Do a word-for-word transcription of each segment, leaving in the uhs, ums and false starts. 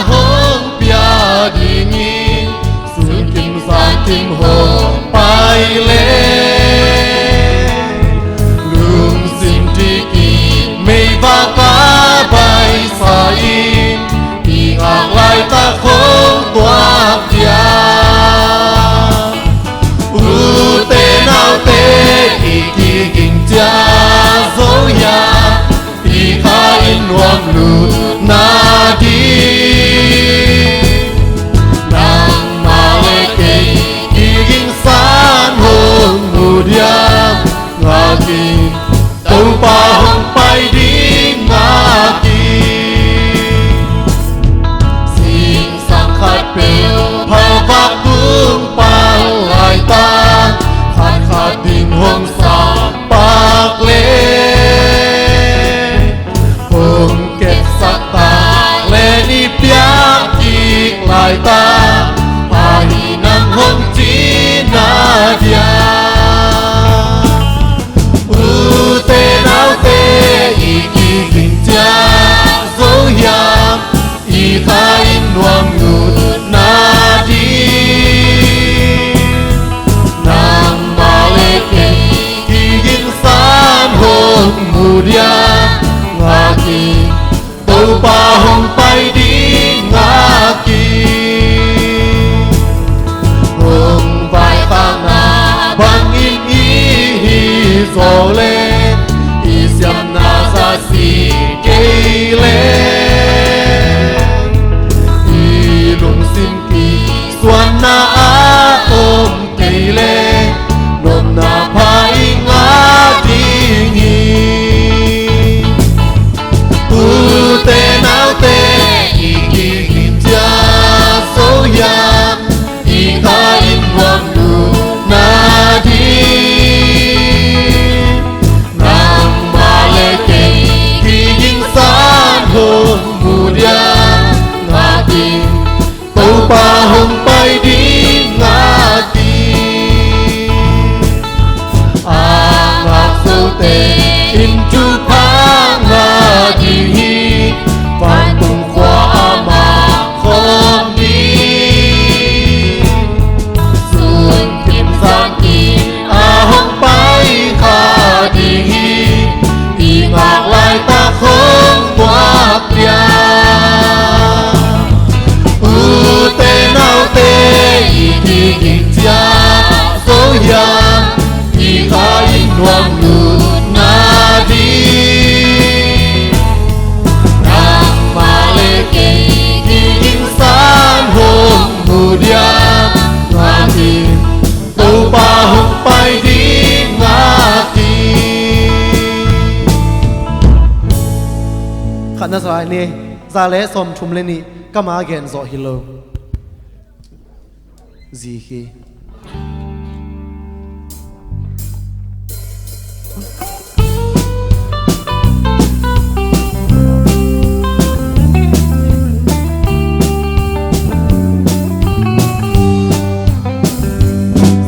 hong pia dingin, sun kim zan kim hong pai leh, lungsim dikdikih meivak a baisa in, i ngak laitak hong tuak dia. Ute naute, i kiging ciat zo hiam, i kha in nuam lutna ding. Nangmah leh kei kiging san hong mu dia, ngak in Topa hong pai ding ngak in. Zingsang khatpeuh phalvak tung pan laitak, khatkhat ding hong sampak leh, hong kepsak tak leh i piak kik laitak, pha hi nang hong cihna dia. Ute naute, i kiging ciat zo hiam, i kha in nuam lutna ding. Nangmah leh kei kiging san hong mu dia, ngak in Topa hong pai ding ngak in. Hong vaikhakna bangin i hi zaw leh, i siamna za si kei leh, i lungsim kisuanna ah om kei leh, nopna pha i ngah ding hi. Ute naute, i kiging ciat zo hiam, i kha in nuam lutna ding. Nangmah leh kei kiging san hong mu dia, ngak in Topa hong pai ding ngak in. A ngak zote in thupha ngah ding hi, vantung khua amah khawm ding. Sun kim zan kim a hong pai kha ding hi, i ngak laitak hong tuak dia. Ute naute, i kiging ciat zo hiam, i kha in nuam lutna ding. Nangmah leh kei kiging san hong mu dia, ngak in Topa hong pai ding ngak in. Khatna za ni, za leh sawmthum leh nih, kama gen zawh hi lo. Zi hi.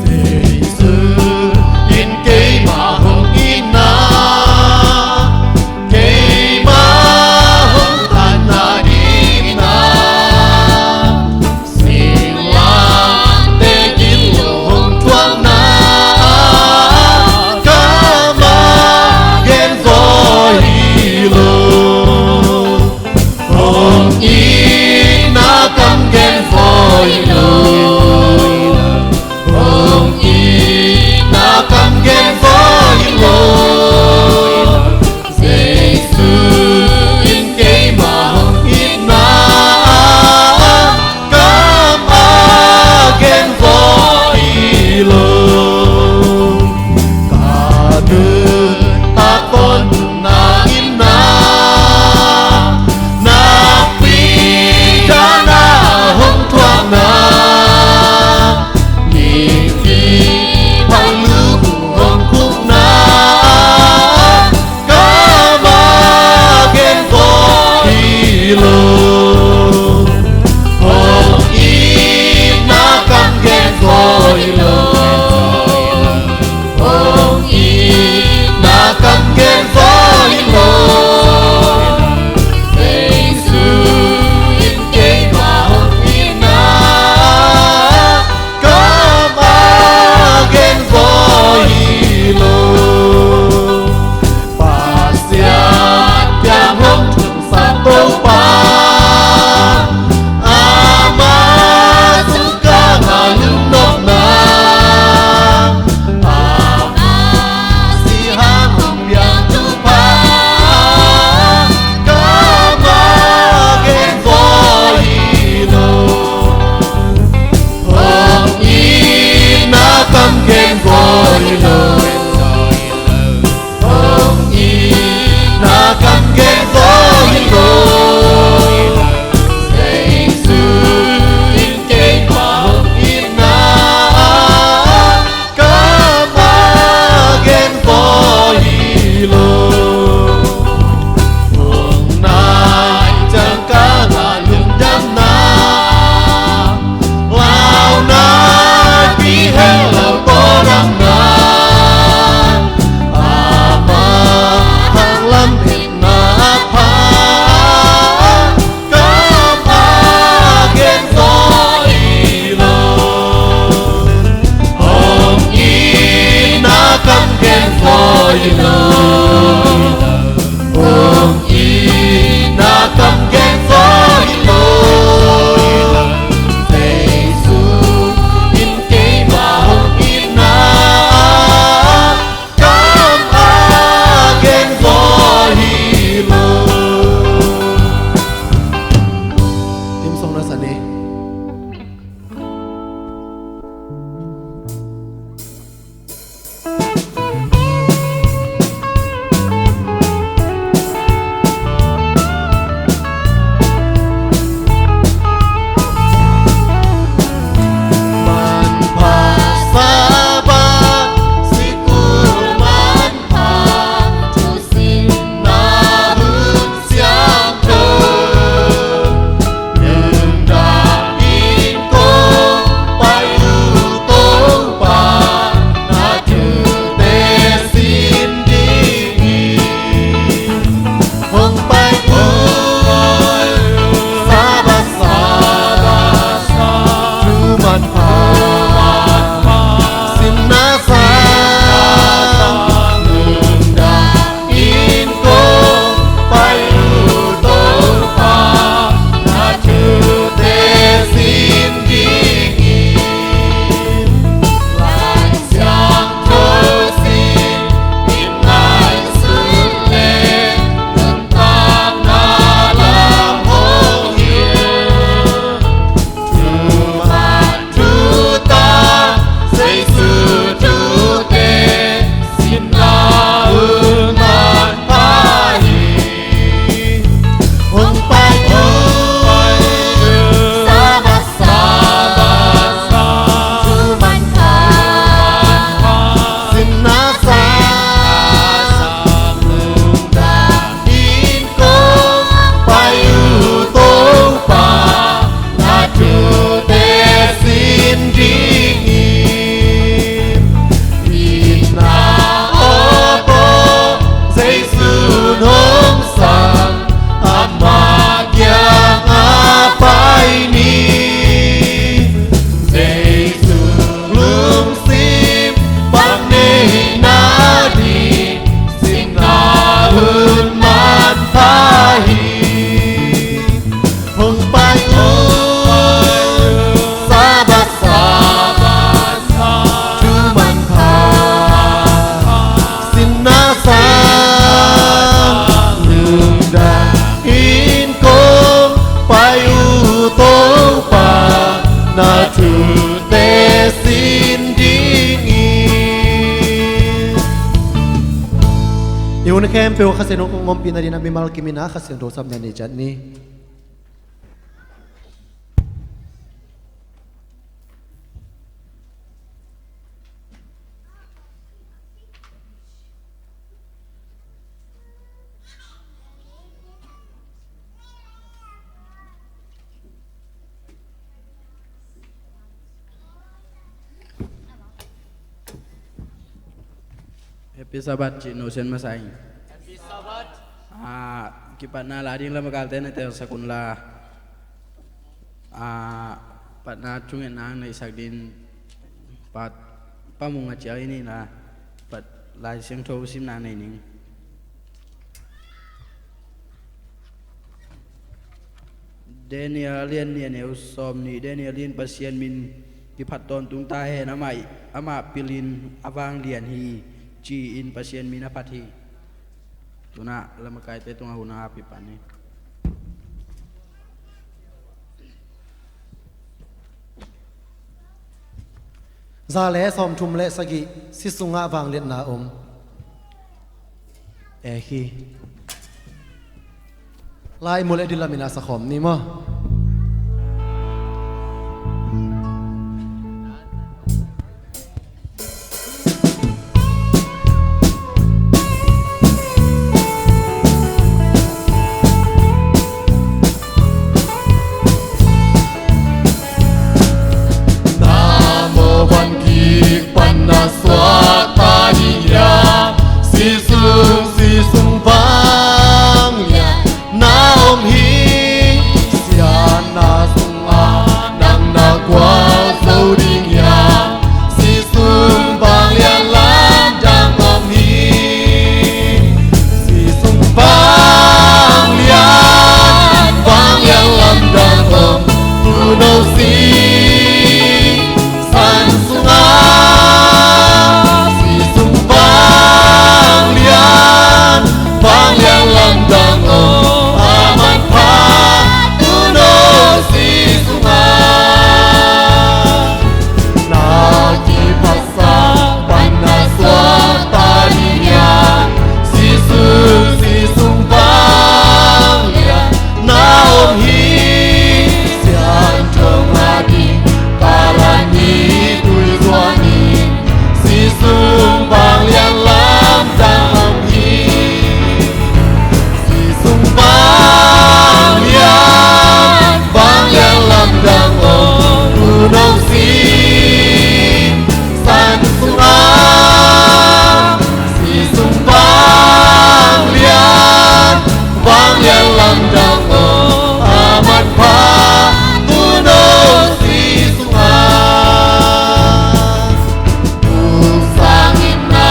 Jesu in keimah hong itna, keimah hong khanna dingin ah, singlamteh A thute sin dingin. I hun khempeuh Kha Siangtho hong ompih nadinah mimal kimin ah Kha Siangtho sapna nei ciat ni. Happy Sabbath cih no sen masa ing. Happy Sabbath. Ah, kipatna la ding lamakalte na telsak un la. Ah, patna thungetna neihsak din pat pamung a ciau in la pat Lai Siangtho simna nei ning. Daniel lian nih a neu sawm nih. Daniel in Pasian min kiphat tawntung ta hen, amah, amah pilin a vanglian hi, ci-in Pasian min a phat hi. Tunah lamakaite tungah hun a pi pan hi. Za le sawmthum le sagih, si sungah vangliatna om. Eh hi. Lai mu le dilamin a sakhawm ni maw? Na mawh van kik pan na suak ta ding hiam? Si sung, si sung vanglian na om hi. Siatna sungah nang na gualzo ding hiam? Si sung vanglian lamdang om hi. Si sung vanglian, vanglian lamdang om, tuuno si san sungah. Si sung vanglian, vanglian lamdang om, a manpha tuuno si sungah. Na kiphatsak pan na suak ta ding hiam? Si sung, si sung vanglian na om hi. Siangtho a ding kalan ni tui zuan in, si sung vanglian lamdang om hi. Si sung vanglian, vanglian lamdang om, tuuno si san sungah. Si sung vanglian, vanglian lamdang om, a manpha tuuno si sungah. Uk sangin na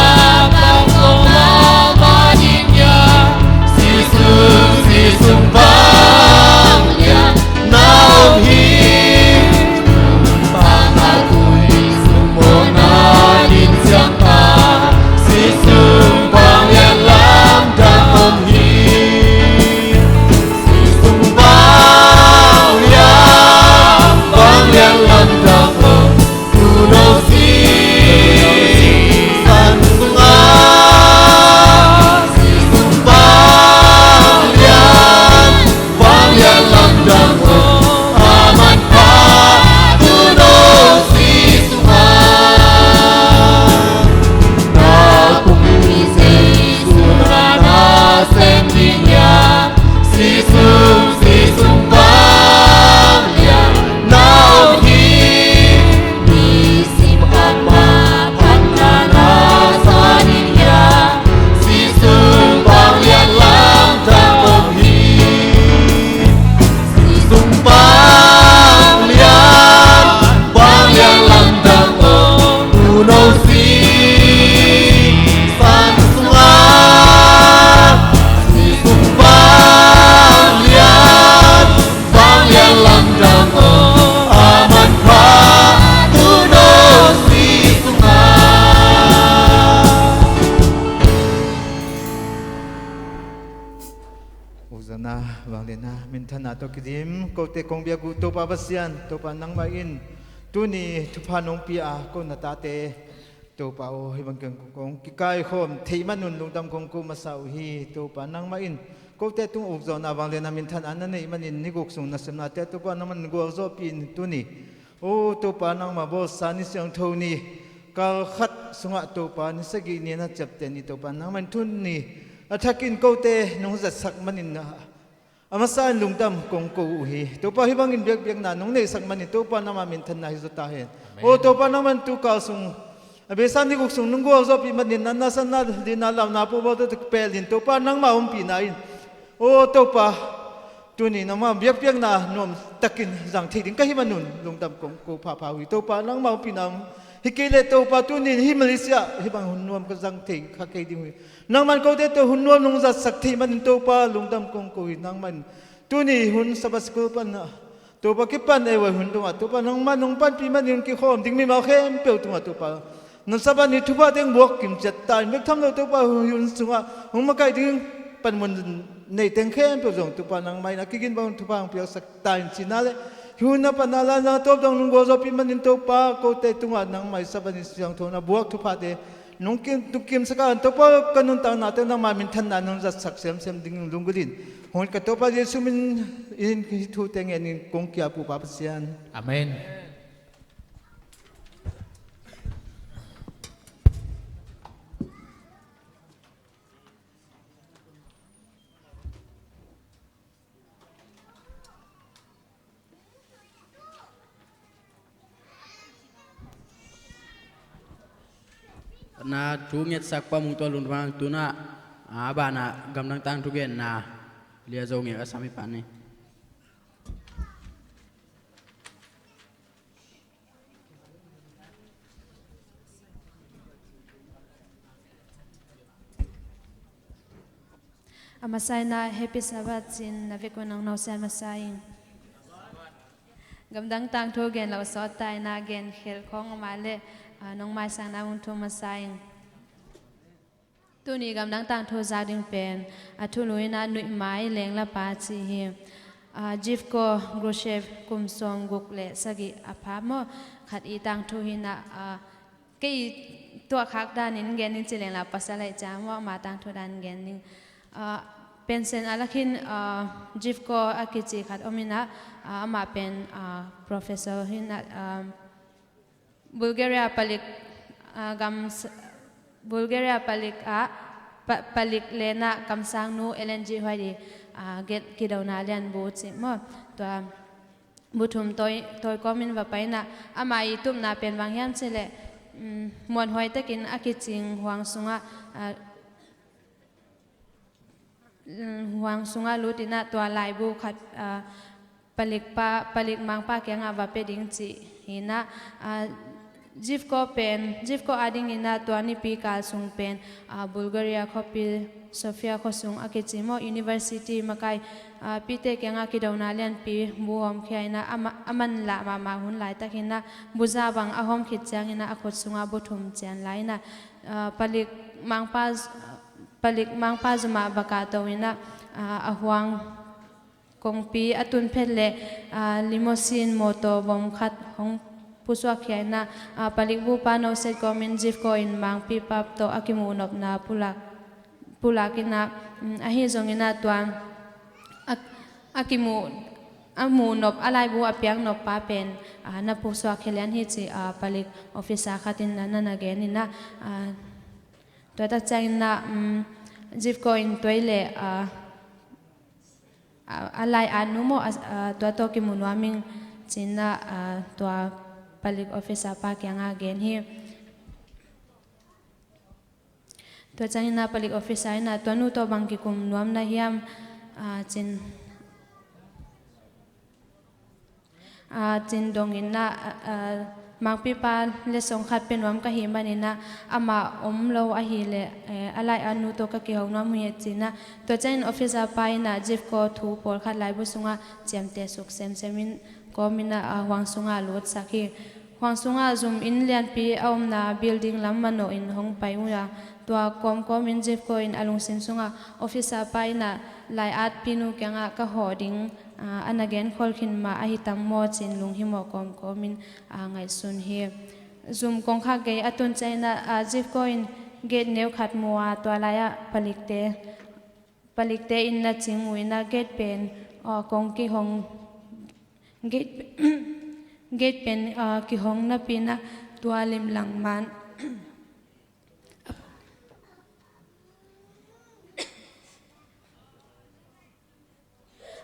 bang sung a va ding hiam? Si sung, si sung vanglian na om hi. Sang a tui sung mawhna din siang ta, si sung vanglian lamdang om hi. Si sung vanglian, vanglian lamdang om, tuuno si san sungah. Si sung vanglian, vanglian lamdang om, a manpha tuuno si sungah. Na pumpi Jesu na nasem ding hiam? Si sung, si sung vanglian na om hi. Nisim khat mah phatna na sa ding hiam? Si sung vanglian lamdang om hi. Si sung vanglian, vanglian lamdang om, tuuno si san sungah. Si sung vanglian, vanglian lamdang om, a manpha tuuno si sungah. Hosanna, vangliatna, minthanna tawh kidim, kote kong biak uh Topa Pasian, Topa nangmah in Tuni thupha nong pia ko na tate, Topa aw, hih bang keng kong kikaikhawm theih manun lungdam kong ko masa uh hi. Topa nangmah in kote tung uk zawhna bang le na minthan a na neih manin ni guk sung na semnate Topa nangman gualzawhpih in tuni, aw Topa nangmah bawlsa ni siangtho ni kal khat sungah Topa ni sagih ni na ciapteh ni Topa nangman tuni a thakin kote nong zatsak manin a masa in lungdam kong ko uh hi. Topa hih bangin biakpiakna nong neihsak manin Topa nangmah minthanna hi zaw ta hen. Aw Topa nangman tu kal sung a beisa ni guk sung nong gualzawhpih manin na nasanna dina launa pawlbawl tawh pelin Topa nangmah ompihna in, aw Topa tuni nangmah biakpiakna nuam takin zang thei ding ka hih manun lungdam kong ko phapha uh hi. Topa nangmah ompihna om hi kei leh Topa tuni hih Malaysia hih bang hun nuam ka zang thei kha kei ding uh hi. Nangman kote tawh hun nuam nong zatsak thei manin Topa lungdam kong ko hi. Nangman tuni hun Sabbath school pan ah Topa kipan ei vai hun dongah Topa nangman nong panpih manin kikhawm ding mimal khempeuh tungah Topa nang Sabbath ni thupha teng buak kim ciat ta in bek tham lo Topa hun sungah hong makaih ding panmun nei teng khempeuh zong Topa nangmah in a kigin bang thupha hong piaksak ta in cina le hun na pan a la na tawp dong nong gualzawhpih manin Topa kote tungah nangmah i Sabbath ni siangtho na buak thuphate nong kim, nong kimsak a Topa ka nuntaknate nangmah minthanna nong zatsak semsem ding lunggulhin hong ka Topa Jesu min in hih thute ngenin kong kia pupa Pasian. Amen. Na thu ngetsak pa mung tua lungdam hang tuna a bana gamdang tangthu genna lia zo nge ka sami pani. A masa in ah Happy Sabbath cin na vek un nong nausia masa ing. Gamdang tangthu gen lo sawt ta in ah gen khel khawng a mah leh nong maisang na ung thu masa ing. Tuni gamdang tangthu zak ding pen a thulu in ah nuih mai leng la pa ci hi. Jivko Grushev kum sawm guk le sagih a pha maw khat i tangthu hi in ah kei tuah khak danin gen ning ci leng la pasal aih ciang maw ama tangthu dan gen ning. Pension a lakhin Jivko a kici khat om in ah amah pen professor hi in ah Bulgaria palik gam Bulgaria palik ah palik lenah kamsangnu Ellen G White i gelh kidona lianbu cih maw tua bu thum tawi kawmin va pai in ah amah i tupna pen bang hiam cih leh muanhuai takin a kicing huang sungah huang sungah lut in ah tua laibu khat palik mangpa kiangah va pia ding cih hi in ah Jivko pen Jivko ading in ah tua nipi kal sung pen Bulgaria khuapi Sofia khuasung a kici maw university makai pite kiangah kidona lianpi bu hawmkhia in ah a manlah mahmah hun laitak in ah buza bang a hawm khit ciangin ah a khut sungah bu thum cian lai in ah palik mangpa palik mangpa zumah va kahto in ah a huang kongpi a tun phet leh limousine mawtaw bawm khat hong pusuakkhia in ah palik bupa noset kawmin Jivko in mangpipa tawh a kimuh nopna pulak pulak in ah ahi zongin ah tua a kimuh a muh nop a laibu a piak nop pa pen na pusuakkhia lian hi ci palik officer khat in na na gen in ah Tua tak ciangin ah Jivko in tua i leh a lai-at nu maw tua tawh kimu nuam ing ci-in ah tua palik officer pa kiangah gen hi. Tua ciangin ah palik officer in ah tua nu tawh bang kikum nuam na hiam ci-in cin dongin ah mangpipa letsong khat pia nuam ka hih manin ah amah om lo ahih leh a lai-at nu tawh ka kiho nuam hi ci-in ah tua ciangin officer pa in ah Jivko thu pawlkhat laibu sungah ciamteh suk semsem in kawmin ah huang sungah lutsak hi. Huang sungah zum inn lianpi a omna building lam manawhin hong pai uh a tua kawmkawmin Jivko in a lungsim sungah officer pa in ah lai-atpinu kiangah ka hawh ding, aa, a na genkhol khin mah ahi tam maw ci-in lunghimawh kawmkawmin, aa, ngaihsun hi. Zum kongkhak gei a tun ciangin ah, aa, Zivko in gate neu khat mu a, tua lai-ah palikte, palikte inn na cing uh in ah gate pen, aa, kong kihong, gate, gate pen, aa, kihong napi-in ah tua limlang man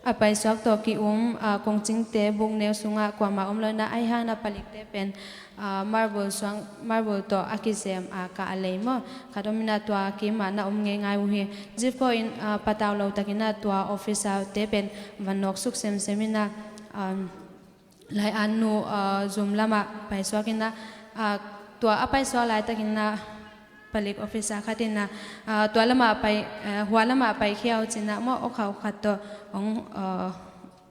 a paisuak tawh ki-um, aa, kongcingte buk neu sungah kuamah om lo-in ah, ahi hangin ah palikte pen, aa, marble suang, marble tawh a kizem, aa, kah lei maw khat om in ah tua kim ah na om ngeingai uh hi. Zivko in, aa, patau lo takin ah tua officer-te pen va nawksuk semsem in ah, aa, lai-atnu, aa, zum lamah paisuak in ah, aa, tua a paisuak laitakin ah palik officer khat in ah, aa, tua lamah pai, aa, hua lamah paikhia un ci-in ah maw, awkhau khat tawh hong, aa,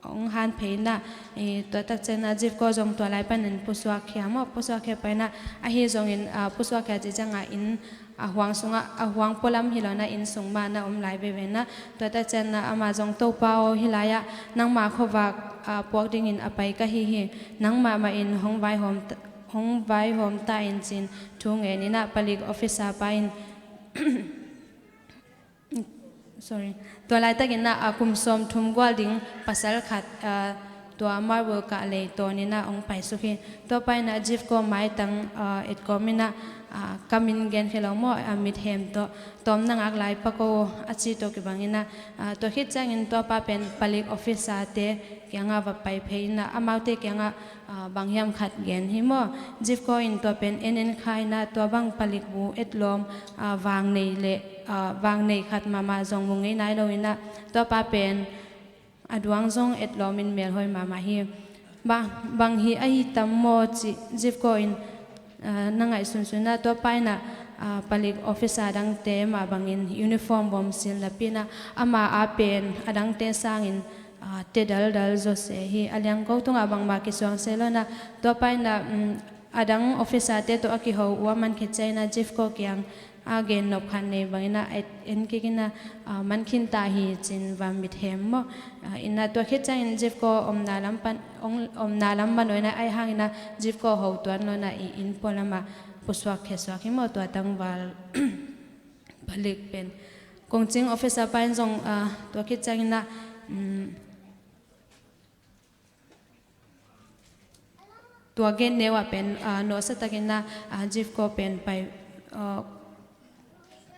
hong han phei in ah, ii, tua tak ciangin ah Zivko zong tua lai panin pusuakkhia maw, pusuakkhia pah in ah, ahi zongin, aa, pusuakkhia cih ciangah inn, a huang sungah, a huang pualam hi lo-in ah inn sung mah na om lai veve in ah, tua tak ciangin ah amah zong, "Topa aw, hih lai-ah nangma khuavak, aa, puak dingin a pai ka hi hi, nangmah mah in hong vaihawm ta, hong vaihawm ta in," ci-in thu ngen in ah palik officer pa in, sorry, tua laitakin ah, aa, kum sawmthum gual ding pasal khat, aa, tua marble kah lei tawn in ah hong paisuk hi. Tua pa in ah Zivko maitang, aa, etkawm in ah, aa, ka min genkhia lo maw, aa, mithem tawh, "Tawm na ngak lai pak aw," a ci tawh kibang in ah, aa, tua khit ciangin tua pa pen palik officer-te kiangah va pai phei in ah, amaute kiangah, aa, bang hiam khat gen hi maw. Zivko in tua pen en en kha in ah, tua bang palik bu etlawm, aa, vang nei le, aa, vang nei khat mahmah zong mu ngei nai lo in ah, tua pa pen a duang zong etlawmin melhoih mahmah hi. "Bang, bang hih ahi tam maw?" ci Zivko in, aa, na ngaihsunsun in ah, tua pa in ah, aa, palik officer dangte mah bangin uniform bawm sil napi in ah, ama a pen a dangte sangin, aa, te daldal zaw se hi. A liangko tungah bangmah kisuang se lo in ah, tua pa in ah, um, a dang officer-te tawh a kiho uh a man khit ciangin ah Zivko kiang a gen nop khat nei bangin ah, et, en kik in ah, aa, man khin ta hi ci-in va mithem maw. Aa, in ah tua khit ciangin Zivko omna lam pan, om, omna lam man uh in ah, ahi hangin ah Zivko ho tuan lo in ah, ii, inn pualamah pusuakkhia suak hi maw, tua tangval palik pen. Kongcing officer pa in zong, aa, tua khit ciangin ah, um, tua gate neu ah pen, aa, nawhsa takin ah, aa, Zivko pen pai, aa,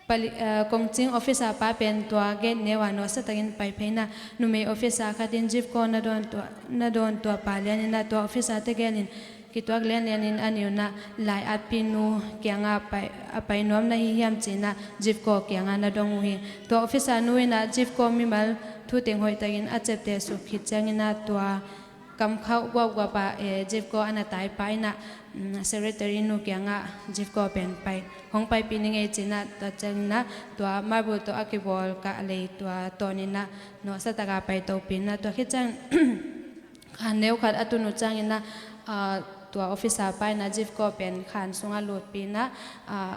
pali, aa, kongcing officer pa pen tua gate neu ah nawhsa takin pai phei in ah, numei officer khat in Zivko na dawn tua, na dawn tua pa lian in ah, tua officer-te gelin kituak lianlianin a ni un ah, lai-atpinu kiangah pai, a pai nuam na hi hiam ci-in ah Zivko kiangah na dong uh hi. Tua officer nu in ah Zivko mimal thu teng hoih takin a ciaptehsuk khit ciangin ah, tua kam khauh guapguap ah, ee, Zivko a na tai pa in ah, um, secretary nu kiangah Zivko pen pai, hong paipih ning ei ci-in ah, tua ciangin ah tua marble tawh a kibawl kah lei tua tawn in ah nawhsa takin paitopih in ah, tua khit ciang khan neu khat a tun uh ciangin ah, aa, tua officer pa in ah Zivko pen khan sungah lutpih in ah, aa,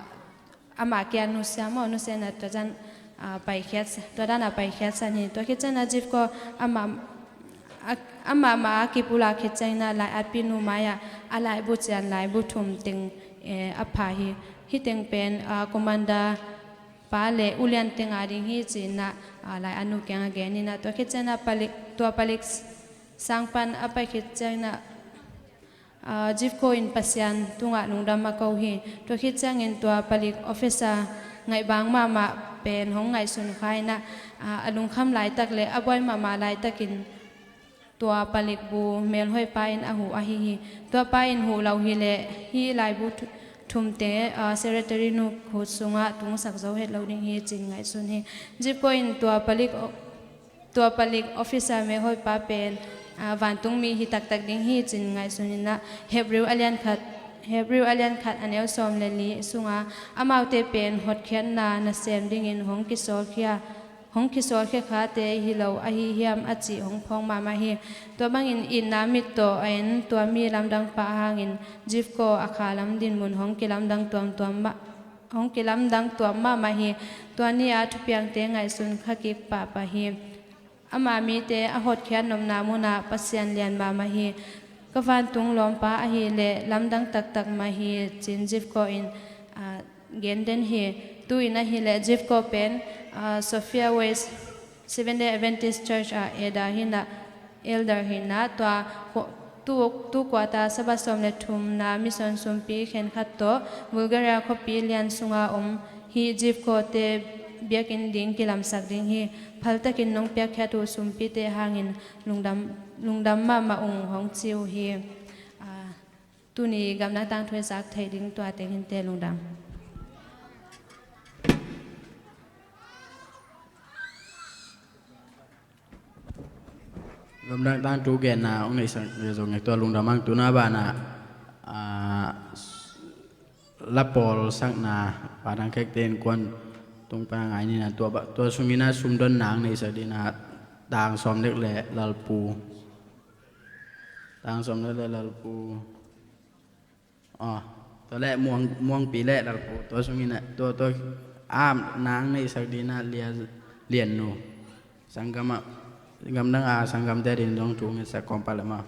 amah kiang nusia maw, nusia in ah tua dan, aa, paikhiat, tua dan ah paikhiatsan hi. Tua khit ciangin ah Zivko amah, a, amah mah a kipulak khit ciangin ah, lai-atpinu mai-ah a laibu cian laibu thum teng, ee, a pha hi. Hih teng pen, aa, commander pa le uliante ngah ding hi ci-in ah, aa, lai-atnu kiangah gen in ah, tua khit ciangin ah palik, tua palik sang pan a pai khit ciangin ah, aa, Zivko in Pasian tungah lungdam a ko hi. Tua khit ciangin tua palik officer ngaihbang mahmah pen hong ngaihsun kha in ah, aa, a lungkham laitak le a buai mahmah laitakin tua palik bu melhoih pa in a huh ahi hi. Tua pa in huh lo hi leh hih laibu thu, thumte, aa, secretary nu khut sungah tungsak zo het lo ding hi ci-in ngaihsun hi. Zivko in tua palik o-, tua palik officer melhoih pa pen, aa, vantung mi hi taktak ding hi ci-in ngaihsun in ah, Hebrew a lian khat, Hebrew a lian khat a neu sawm le li sunga, amaute pen hotkhiatna nasem dingin hong kisawlkhia, hong kisawlkhia khate hi lo ahi hiam a cih hong phawk mahmah hi. Tua bangin itna mit tawh a en tua mi lamdang pah hangin Zivko a kha lam dinmun hong kilamdang tuamtuam mah, hong kilamdang tuam mahmah hi. Tua ni-a thupiangte ngaihsun kha kik pahpah hi. Ama mite a hotkhiat nopna munah Pasian lian mahmah hi. Ka vantung lawmpa ahih leh lamdang taktak mah hi, ci-in Zivko in, ah, gen den hi. Tu-in ahih leh Zivko pen, ah, Sophia West Seventh Day Adventist Church ah elder hi-in ah, elder hi-in ah, tua ku-, tu, tu kuata Sabbath sawm le thumna mission sumpi khenkhat tawh Bulgaria khuapi lian sunga om hih Zivko-te biakinn ding kilamsak ding hi. Phaltakin nong piakkhiat uh sumpite hangin lungdam, lungdam mahmah ung, hong ci uh hi. Ah, tuni gamdang tangthu i zak theih ding tua teng hi inteh, lungdam. Gamdang tangthu genna hong neihsak le zong tua lungdam ung. Tuna banah, ah, la pawlsakna Pa Thang Khekte innkuan tung pan a ngai ni-in ah, tua ba, tua sungin ah sumdonna hong neihsak dingin ah tang sawm dek le Lalpu. Tang sawm dek le Lalpu. Aw, tua le Muang, Muangpi le Lalpu, tua sungin ah, tua, tua, ah, na hong neihsak dingin ah Lia, Lian Nu. Sanggam ah, gamdang a sanggamte adingin zong thu hong ngetsak kawmpa le maw.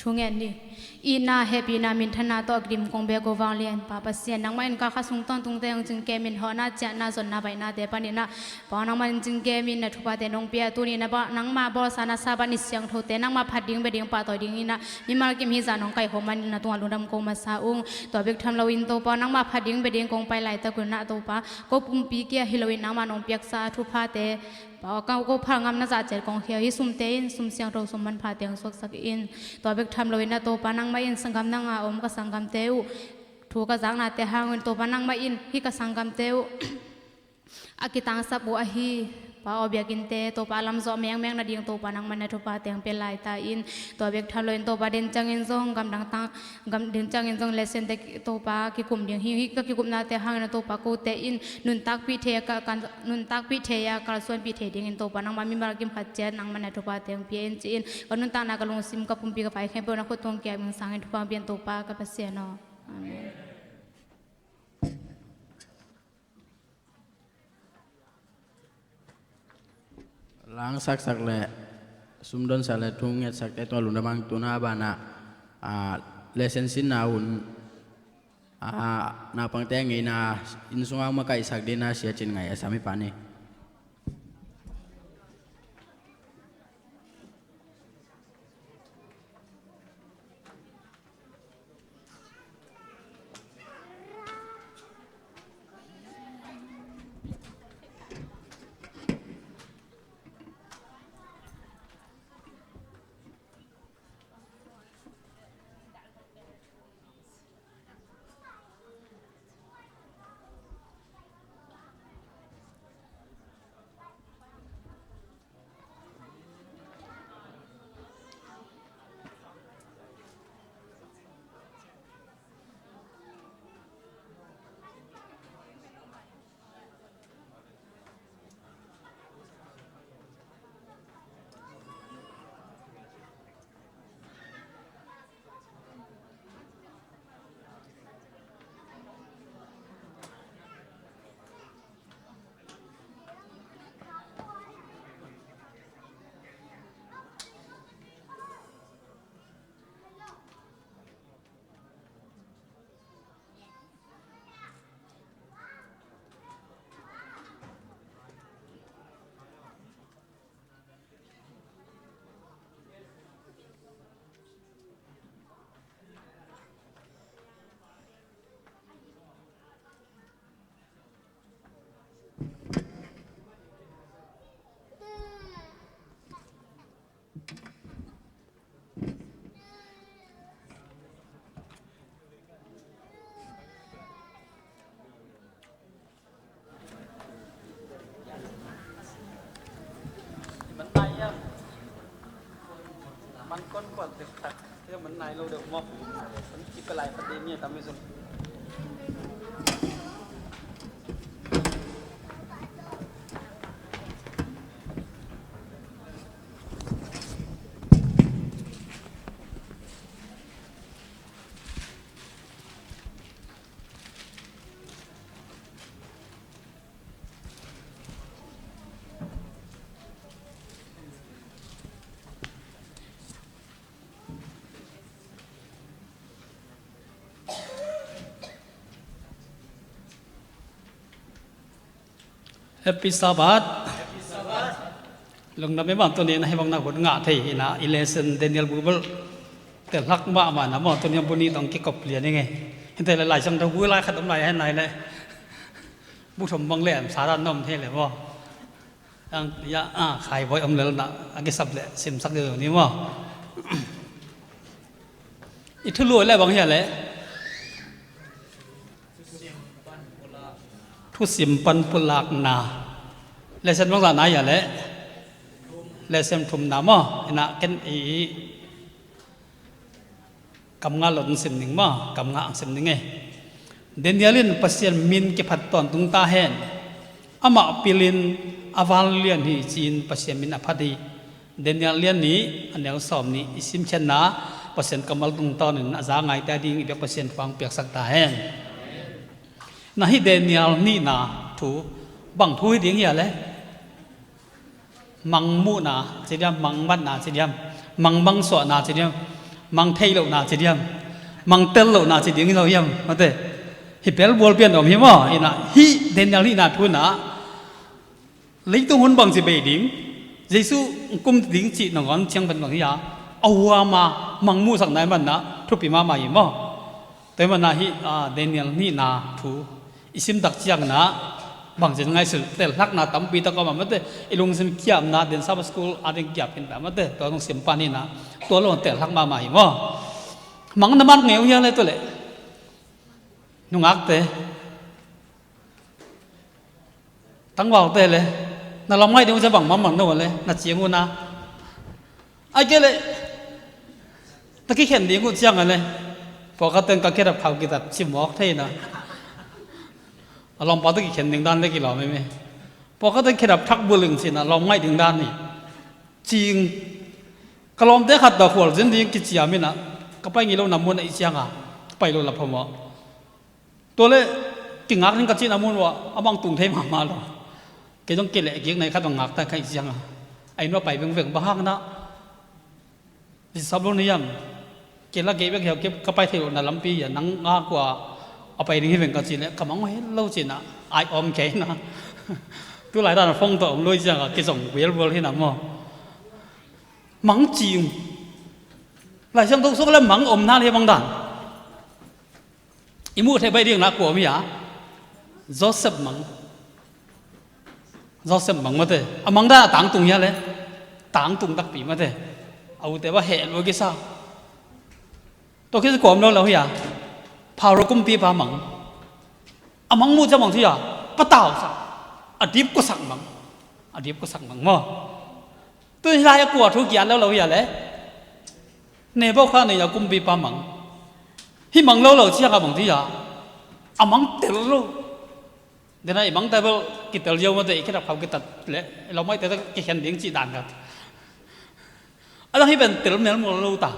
Thu ngen ni. Itna, hehpihna, minthanna tawh a kidim kong bia ko vanglian Pa Pasian, nangmah in ka kha sung tawntungte hong cingkemin hawhna, ciahna, zonna, baihnate panin ah Pa aw, nangmah in cingkemin na thuphate nong pia. Tuni na ba, nangmah bawlsa na Sabbath ni siangthote nangmah phat ding bia ding pahtawi dingin ah mimal kim hih zah nong kaihkhawm manin na tungah lungdam ko masa ung. Tua bek tham loin Topa, nangmah phat ding bia ding kong pai laitak un ah Topa, ko pumpi kia hi loin nangmah nong piaksa a thuphate Pa aw, ka ko phal ngamna zah ciat kong khia, hih sumte in sum siangtho sum manpha teng suaksak in. Tua bek tham loin ah Topa, nangmah in sanggam nang a om ka sanggamte uh thu ka zaknate hangin Topa, nangmah in hih ka sanggamte uh a kitangsap uh ahi Pa aw, biakinnte Topa a lamzawh mengmeng nading Topa, nangmah na thupha teng pia lai ta in. Tua bek tham loin Topa, den ciangin zong gamdang tang gam den ciangin zong lesson te Topa kikum ding hi, hih ka kikupnate hangin a Topa, kote in nuntakpih thei a ka, kan nuntakpih thei a kalsuanpih thei dingin Topa, nangmah mimal kim khat ciat nangmah na thupha teng pia in ci-in ka nuntakna, ka lungsim, ka pumpi, ka vai khempeuh na khut tungah kiam ing sangin thupha pia in Topa ka Pasian aw. Amen. Langsaksak le sumdonsak le thu ngetsakte tungah lungdam ung. Tuna banah, ah, lesson sinna hun, ah, naupangte ngeina inn sungah makaihsak dingin Sia Cin Ngai a sam hi pah ni. Happy Sabbath. Lungdam e bang, tuni na hibang na hun ngah thei hi na, i lesson Daniel Bible te hlak mahmah na maw, tuni a bu nih tawh kikop lian ing e. Hinteh le Lai Siangtho bu lai khat om lai hen lai le, bu thum bang le sa dan na om thei le maw. Ang ya a khai bawi om lel na a kisap le simsak deuh ni maw. I thulu le bang hia le thusim pan pulakna. Lesson bangzah na hia le lesson thumna maw. Ina ken i kam nga lo sim ning maw, kam nga ang sim ning e. Daniel in Pasian min kiphat tawntung ta hen. Amah pilin a vanglian hi ci-in Pasian min a phat hi. Daniel lian nih a neu sawm nih i simkhiatna Pasian kammal tungtawnin a za ngaite a ding i biak Pasian thupha piaksak ta hen. Na hih Daniel nihna thu bang thu hi ding hia le? Mangmuhna ci diam, mangmatna ci diam, mangbangsuahna ci diam. Mang thei lohna ci diam, mang tel lohna ci ding hi lo hiam, mate. Hi pelbual pian om hi maw, inah hih Daniel nihna thu inah leitung hun bangci bei ding, Jesu kum ding cih nangawn ciang pen bang hi a, a huama mang muhsak nai manah thupi mahmah hi maw. Tua hi manah hih, ah, Daniel nihna thu i sim tak cianginah bangci ngaihsun telhlakna tampi tak om a, mate. I lungsim kiapna den Sabbath school a ding kiap khin pah, mate. Tua lungsim pan inah tua lo telhlak mahmah hi maw. Mang na mat ngei uh hia le tua le? Nungakte, tangvalte le, na lawmngaih ding uh ciah bangmah mang no le, na ciang uh na. Ai kei le, na kikhen ding uh ciang a le, pawlkhat teng ka khedap khau kitat cimawk thei na. A lawmpa teng kikhen ding dan le kilawm hi me. Pawlkhat teng khedap thak buling cina lawmngaih ding dan hi. Cing, ka lawmte khat tawh khualzin ding kiciam inah ka pai ngei lo na mun a i cianga ka pai lo la phamawh. Tua le kingak ding ka cihna mun uh ah a mang tung thei mahmah lo. Kei zong kileh kik nai khat bang ngak ta ka i cianga a inn uh a pai vengveng bang hang na. Disap lo na hiam? Kei la kei bek hiau kei ka pai thei lo na lampi hi a, nang a kua a pai ding hi veng ka cih leh ka mang uh hi lo cina ai om kei na. Tu lai dan a phone tawh om lo i cianga kei zong buelbuel hi na maw. Mang cing. Lai Siangtho sung le mang om na le bang dan. I muh theih baih ding na kua om hi a? Joseph mang. Joseph mang mate. A mang dan a tangtung hia le? Tangtung takpi mate. A ute va heh lua kisa. Tua kisa kua om lo lo hi a? Pharaoh kumpipa mang. A mang muh ciang mang ci a, patau sak. A dip kuasak mang. A dip kuasak mang maw. Tu hi lai a kua thu kian lo lo hi a le? Nebuchadnezzar kumpipa mang. Hih mang lo lo ciang a mang ci a, a mang tel lo. Dena i mang tel bel kitel ziau mate, i khedap khau kitat le i lawmngaihte tawh kikhen ding cih dan khat. A dang hi pen tel melmel lo ta.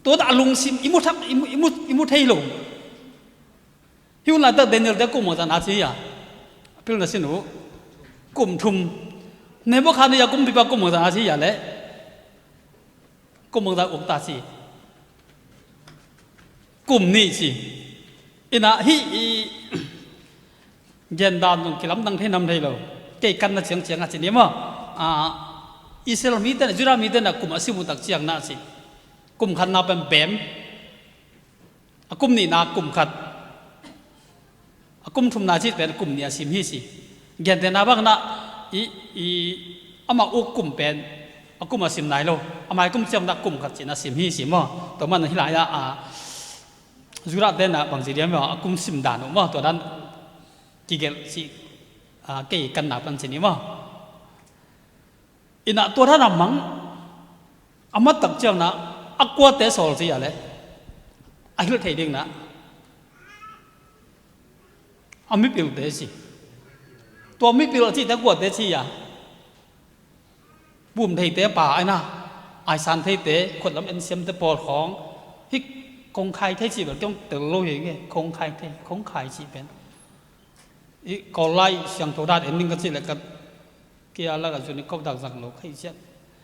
Tua dah a lungsim i mu thak, i mu, i mu, i mu thei lo. Hi hun laitak Daniel te kum bangzah na ci hi a? A pil na sin uh. Kum thum. Nebuchadnezzar kumpipa kum bangzah na ci hi a le? Kum bangzah uk ta ci? Kum nih ci. Inah hih i gendan zong kilamdang thei nam thei lo. Kei kanna ciangciang a ci ni maw. Ah, Israel mite na, Judah mite na kum a sim uh tak ciang na ci. Kum khatna pen bem. A kum nihna kum khat, a kum thumna cih pen kum nih a sim hi ci. Gentehna bangna i, i, amah uk kum pen a kum a sim nai lo. Amah i kum ciamna kum khat cihna sim hi ci maw. Tua man hi lai-ah, a, Judah tena bangci diam maw, a kum sim dan uh maw, tua dan kigelh cih, a, kei kanna pan ci ni maw. Inah tua than a mang a mattak ciangna a kuate sawl ci a le a hilh thei dingna a mipilte ci. Tua mipil a cihte kuate ci a? Bum theite pa aina, aisan theite, khutlam ensiamte pawl khawng. Hih kongkhai thei cih bel kiong tel lo hi nge, kongkhai thei, kongkhai cih pen. I Kawl lai siangtho dan en ning ka cih leh ka kia lak a zun i kop dak zak lo khai ciat.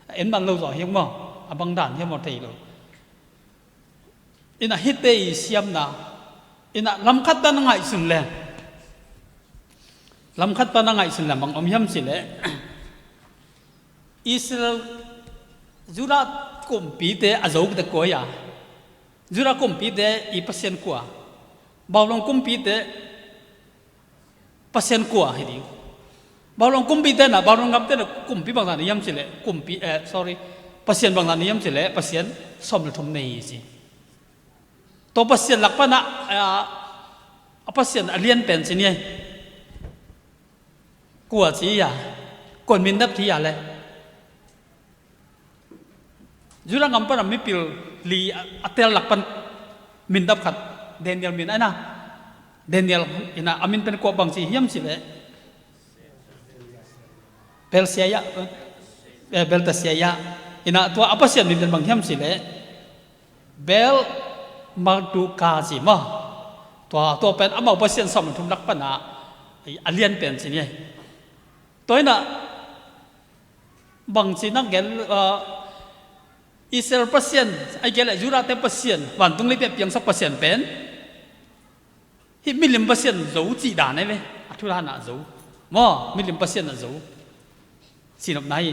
A en man lo zawh hiam maw? A bang dan hiam maw thei lo. Inah hihte i siamna, inah lamkhat pan a ngaihsun leng, lamkhat pan a ngaihsun leng bang om hiam cih leh Israel, Judah kumpite a zote kua hi a? Judah kumpite i Pasian kua? Babylon kumpite Pasian kua hi ding? Babylon kumpite na, Babylon gamte na kumpi bangzah na hiam cih leh, kumpi, eh, sorry, pasian bangzah na hiam cih leh pasian sawm le thum nei hi ci. Tua pasian lak pan a, eh, a pasian a lian pen ci ni ei. Kua ci hi a? Kuan min dap ci hi a le? Judah gam pan a mipil li a, a tel lak pan min dap khat, Daniel min aina. Daniel inah a min pen kua bang ci hiam cih leh Belsiaya, eh, Beltasiaya. Inah tua a pasian min pen bang hiam cih leh Bel Mardukka ci maw. Tua, tua pen amau pasian sawm le thum lak pan a, a lian pen ci ni ei. Tua inah bang ci nak gen, ah, Israel Pasian, a gel a Judah te Pasian, vantung leipi a piangsak Pasian pen hih milim pasian zo cih dan ahi ve. A thu dan ah zo maw, milim pasian ah zo. Sinopna hi.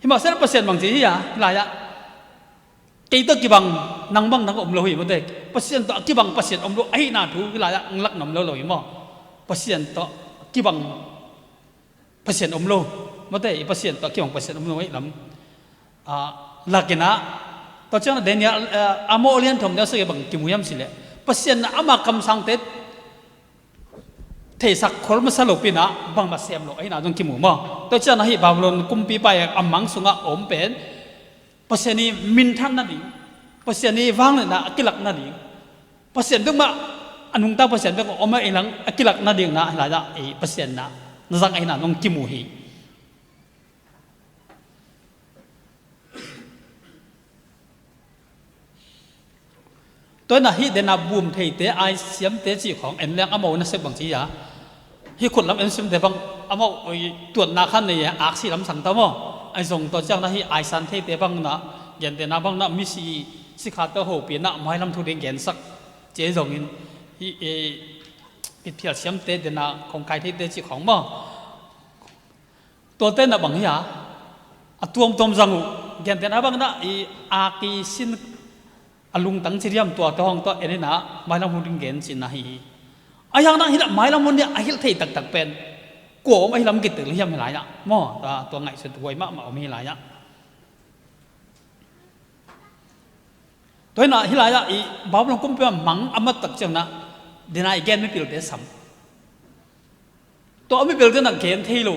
Hih mah Israel Pasian bang ci hi a, hih lai-ah kei tawh kibang nang bang nang om lo hi maw te. Pasian tawh a kibang Pasian om lo ahihna thu hih lai-ah ang lak nuam lo lo hi maw. Pasian tawh kibang Pasian om lo maw te, i Pasian tawh kibang Pasian om lo ahih lam. Ah, lakin ah, tua ciang Daniel, ah, a maw lian thawm neu sagih bang kimu hiam cih leh, Pasian in ama kamsangte theisak khol masa lo pin ah bangmah sem lo ahihna zong kimu maw. Tua ciang ah hih Babylon kumpipa i a mang sungah a om pen Pasian i minthan nading, Pasian i vangliatna a kilak nading, Pasian bekmah a nungta Pasian bek om a i lang a kilak nading na hih lai-ah i Pasian na na zang ahihna zong kimu hi. Tua hi-in ah hih dena bum theite, aisiamte cih khawng en leng amau nasep bang ci a, hih khut lam en siamte bang amau tuatna khan nei a, aksi lam sang ta maw. Ahi zong tua ciang na hih aisan theite bang na, gentehna bang na misi sikhate hopih na mailam thu ding gensak ci ahi zongin hih, eh, mitphial siamte dena khong kai theite cih khawng maw. Tuate na bang hi a, a tuamtuam zang uh, gentehna bang na i aki sin a lungtang ci diam, tuate hong tua en in ah mailam hun ding gen cihna hi hi. A hiang na hi lah mailam hun dia a hilh thei taktak pen kua om ahi lam kitel hiam hih lai-ah maw, tua, tua ngaihsut huai mahmah om hih lai-ah. Tua hi-in ah hih lai-ah i Babylon kumpi a mang a mat tak ciang na dena i gen mipilte sam. Tua a mipilte na gen thei lo.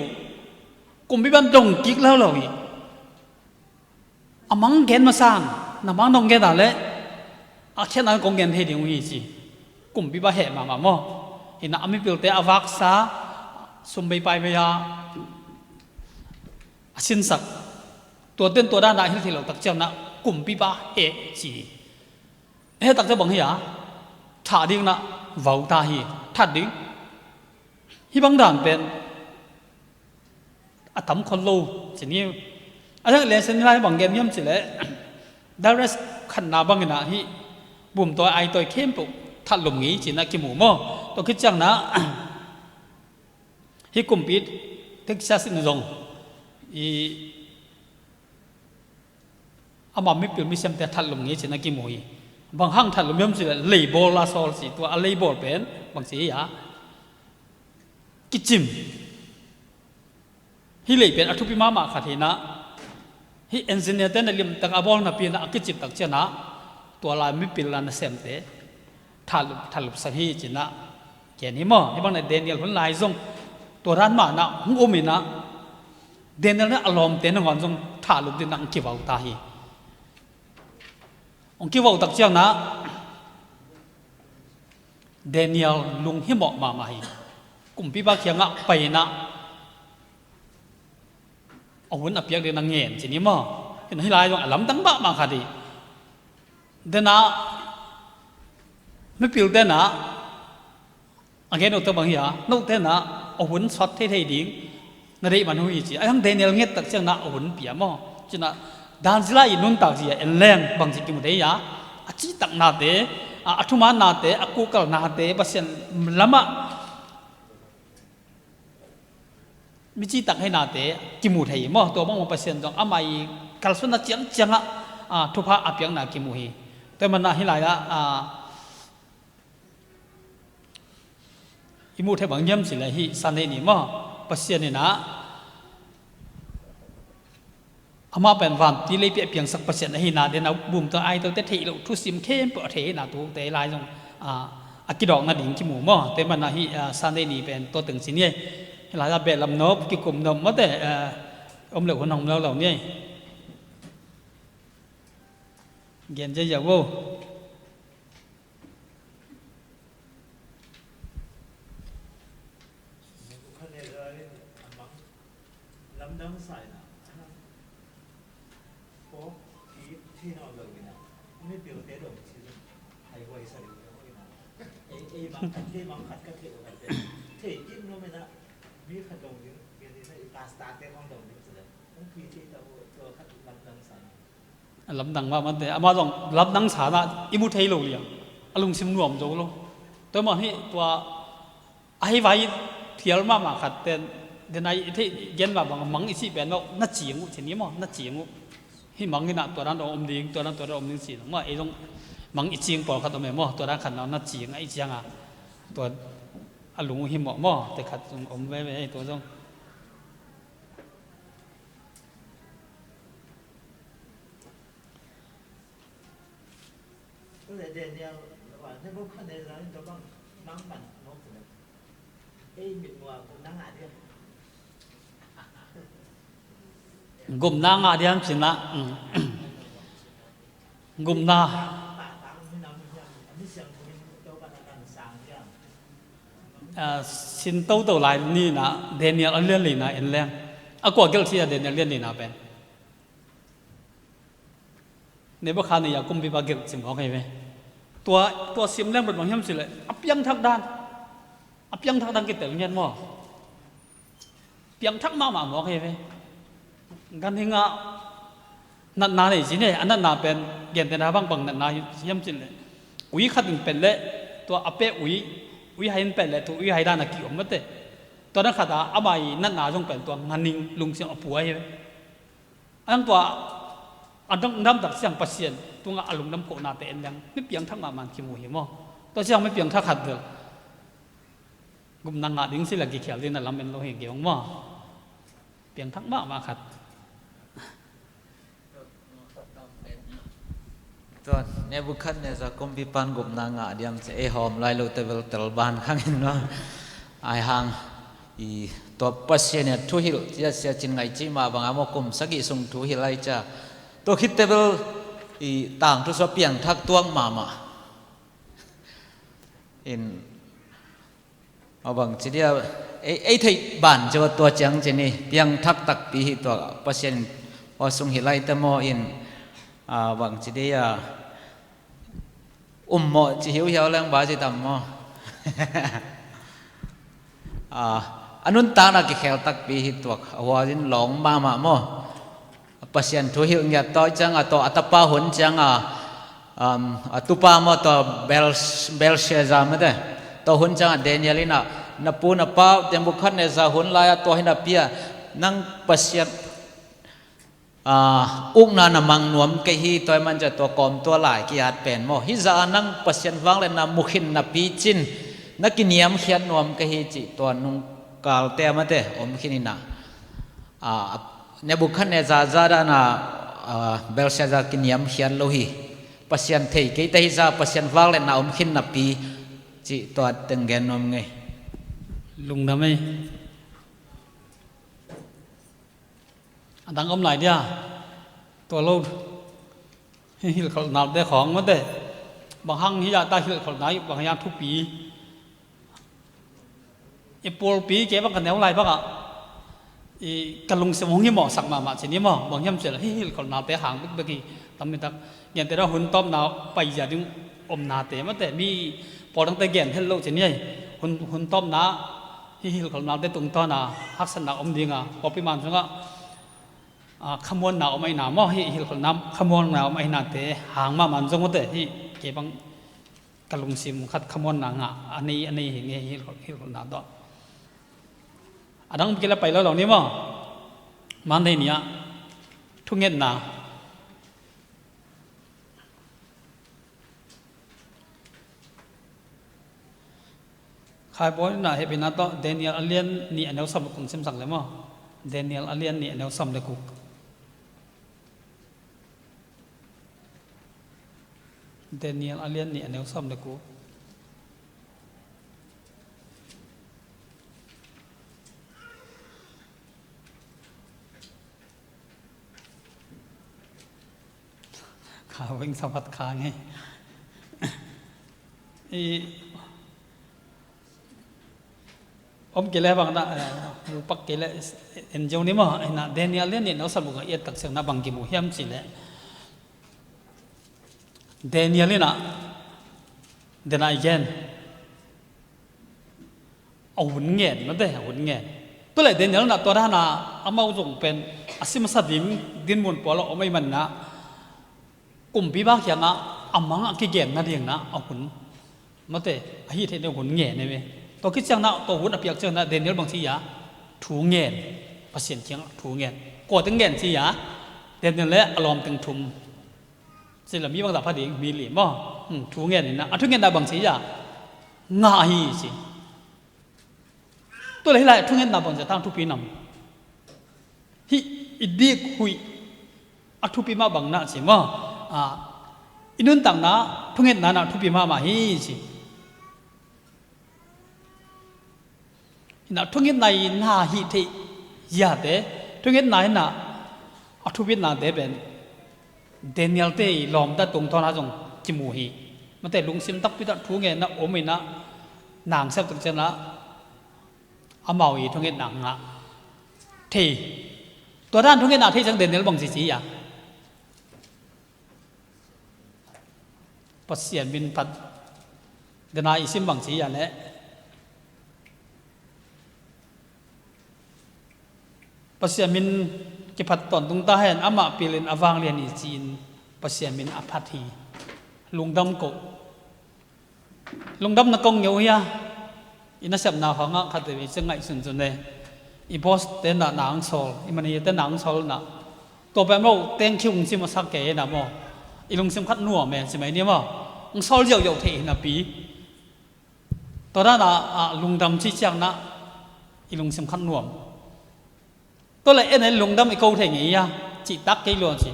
Kumpipa in dong kik lo lo hi. A mang gen masa in na mang dong gen a leh a khiatna kong gen thei ding uh hi ci. Kumpipa heh mahmah maw. Hi-in ah a mipilte a vaksa, sum bei pai bei a, a sinsak. Tuate in tua dan a hilh thei lo tak ciang na kumpipa heh ci hi. Heh tak ciang bang hi a, thah ding na vau ta hi, that ding. Hih bang dan pen a tam khol lo ci ni. A hiang lesson lai bang gen hiam cih leh, Darius khatna bangin ah hih bum tawi ai tawi khempeuh that lum ngei ci-in ah kimu maw. Tua khit ciang na hih kumpi Xerxes in zong i ama mipil misiamte that lum ngei ci-in a kimu hi. Bang hang that lum hiam cih leh leibawl a sawl ci, tua a leibawl pen bang ci hi a, kicim. Hih lei pen a thupi mahmah khat hi-in ah, hih engineer te na limtak a bawl napi-in ah a kicip tak ciang ah tua lai mipil a nasemte thalup, thalupsak hi ci-in ah gen hi maw. Hih bang na Daniel hun lai zong tua dan mah na hong um in ah, Daniel na a lawmte nangawn zong thalup ding na hong kivau ta hi. Hong kivau tak ciang na Daniel lunghimawh mahmah hi. Kumpipa kiangah pai-in ah a hun a piak ding na ngen ci ni maw. Hih lai zong a lamdang mahmah khat hi. Dena mipilte na a gen uh tawh bang hi a, note na a hun sawt theithei ding na deih man uh hi ci. A hiang Daniel nget tak ciang na a hun pia maw. Ci-in ah dan zila i nuntak zia en leng bang ci kimu thei a, a cihtaknate, a, a thumaannate, a kuhkalnate, Pasian lamah mi cihtak heinate kimu thei maw. Tua bang maw Pasian zong amah i kalsuanna ciangciangah, a, thupha a piakna kimu hi. Tua hi manin ah hih lai-ah, a, i muh theih bang hiam cih leh hih Sunday ni maw, Pasian in ah amah pen vantung leipi a piangsak Pasian ahihna, dena bumtawi aitawi te theih loh thusim khempeuh a thei ahihna, tuate lai zong, a, a kidawk nading kimu maw. Tua hi manin ah hih, a, Sunday ni pen tua teng ci ni ei. Hih lai-ah beh lam nop, kikum nop mawte, a, om leh hun hong lo lo ni ei. Gen ziahziah vo. Nebuchadnezzar in a mang lamdang sa in ah, pork kip thei nawn lo in ah, a mipilte dong ci zong haihuai sa ding lo in ah, ei, ei mang khat, ei mang khat ka theih uh khat pen thei kip nuam in ah, mi khat dong ding, gen ding na i pastor te khawng dong ding ci leh hong pui thei ta uh, tua khat lamdang sa in ah. A lamdang mahmah te, amah zong lamdang sa na i mu thei lo liang. A lungsim nuam zo lo. Tua mah hi tua a hei vai phial mahmah khat ten, den a i theih gen mah bang mang i cih pen maw, na cing uh ci ni maw, na cing uh. Hih mang hi na tua dan om ding, tua dan tua dan om ding ci lo maw, ei zong mang i cing pawlkhat om e maw, tua dan khat na na cing a i ciang a. Tua a lung uh hi mawh maw, te khat zong om veve ei tua zong. Tua leh Daniel, Nebuchadnezzar in tua bang nang man mawk tua leh. Ei mit ngua kum nang a dia. Gupna ngah diam cih na, mm. Gupna. Ah, sin toto lai ni na, Daniel a lian li na en leng. A kua gelh cih a Daniel lian li na pen. Nebuchadnezzar kumpipa gelh ci mawk hi ve. Tua, tua sim leng bang hiam cih leh a piangthak dan. A piangthak dan kitel ngiat maw. Piangthak mahmah mawk hi ve. Ganhing ah natna nei ci ni, a natna pen gentehna bang bang natna hiam cih leh. Ui khat in pet leh, tua a peh ui, ui hai in pet leh, tua ui hai dan a ki-om mate. Tua dan khat a, amah i natna zong pen tua ganhing lungsim a pua hi ve. A dang tua, a dang, damtak siang Pasian tungah a lungdam kohnate en leng, mi piangthak mahmah kimu hi maw. Tua siang mi piangthak khat bel. Gupna ngah ding cih leh kikhial ding na lam en lo hi kei ong maw. Piangthak mahmah khat. Tua Nebuchadnezzar kumpipan gupna ngah diam ci ei hawm lai lo te bel tel ban khang in maw. Ai hang i tua Pasian in a thuhilh cia sia cin ngai cih mah bang a maw kum sagih sung thuhilh ai cia. Tua khit te bel i tangthu sua piangthak tuak mahmah. In a bang ci dia, ei, ei theih ban cia tua ciang ci ni, piangthak takpi hi tua Pasian in aw sung hi lai te maw in, a bang ci dia, um maw ci hiuhiau leng ba ci tam maw. A, a nuntakna kikhel takpi hi tuak, a hua in lawng mahmah maw. Pasian thu hilh ngiat tawh i ciang a tawh a tapa hun ciang a, um, a tupa maw tawh Bel-, Belshazzar mate. Tawh hun ciang a Daniel in a, na pu na pa Nebuchadnezzar hun lai a tua hi napi a nang Pasian, a, ukna na mang nuam kei hi tua i man ciang tua kawm tua lai ki-at pen maw. Hih zah a nang Pasian vangliatna mu khin napi cin na kiniamkhiat nuam kei hi cih tua nungkalte a mate om khin in a. A, Nebuchadnezzar zah dan a, a, Belshazzar kiniamkhiat lo hi. Pasian thei kei te hi zah, Pasian vangliatna om khin napi cih tua teng gen nuam ngei. Lungdam ei. A dang om lai dia. Tua lo. Hih hilhkholhnalte khawng mate. Bang hang hi a ta hilhkholhna hi, bang hi a thupi. I pawlpi kei bang ka neu lai bang ah i ka lungsim hong himawhsak mahmah ci ni maw, bang hiam cih leh hih hilhkholhnaute hang bekbek hi tam nitak. Gentehna hun tawpna paizia ding omnate mate mi pawl dangte gen het lo ci ni ei. Hun, hun tawpna hih hilhkholhnaute tungtawn a haksatna om ding a pawlpi man sungah, a, khamuanna om ahihna maw, hih hilhkholhna khamuanna om ahihnate hang mahmah zong mate hih kei bang ka lungsim khat khamuanna ngah a nei, a nei hi ngei hi hilhkholhna tawh. A dang kila pai lo lo ni maw. Monday ni ah thungetna. Khaibawl in a hehpihna tawh Daniel a lian nih a neu sawm kong simsak le maw. Daniel a lian nih a neu sawm le guk. Daniel a lian nih a neu sawm le guk. Kha weng samat kha ngei. I Om kei leh bang na, eh, mu pak kei leh en zong ni maw, eh, na Daniel lian nih a neu sawm le guk ah i et tak ciang na bang kimu hiam cih leh. Daniel in a, den a i gen. A hun ngen, mate, a hun ngen. Tua leh Daniel in a tua dan a, amau zong pen, a si masa ding, dinmun pawl a om ahih manin a, Kumpipa kiangah a mang a kigen nadingin a hun, mate, a hih theih nading hun ngen hi ve. Tua khit ciangin a, tua hun a piak ciangin a Daniel bang ci hiam? Thu ngen. Pasian kiangah thu ngen. Kua teng ngen ci hiam? Daniel le a lawmteng thum. Ci le mi bangzah pha ding, mi li maw? Hmm, thu ngen in a, a thungetna bang ci hiam? Ngah hi ci. Tua leh hih lai a thungetna bangzah tang thupi nam? Hih i dik huih a thupi mah bang na ci maw? Ah, i nuntakna thungetna na thupi mahmah hi ci. Hi na, thungetna i na hih theih ziate, thungetna hi na a thupitnate pen Daniel te i lawmta tungtawna zong kimu hi. Mate, lungsim takpi tak thu ngen a om in a, nang sep tak ciangin a, amau i thungetna ngah thei. Tua dan thungetna thei ciang Daniel bang ci ci hiam? Pasian min phat, dena i sim bang ci hiam leh? Pasian min kiphat tawntung ta hen, amah pilin a vanglian hi ci-in Pasian min a phat hi. Lungdam ko. Lungdamna kong ngeu hia? I nasepna khawngah khat vei ci ngaihsun cun e, i boss te na na ang sawl, i manager te na ang sawl na, tua peuh lo thank you hong ci masak kei na maw? I lungsim khat nuam e, ci mai ni maw? Hong sawl ziauziau thei hi napi. Tua dan a, a, lungdam ci ciang na i lungsim khat nuam. Tua leh en en lungdam i ko thei ngei hia? Cih tak kei lua ci.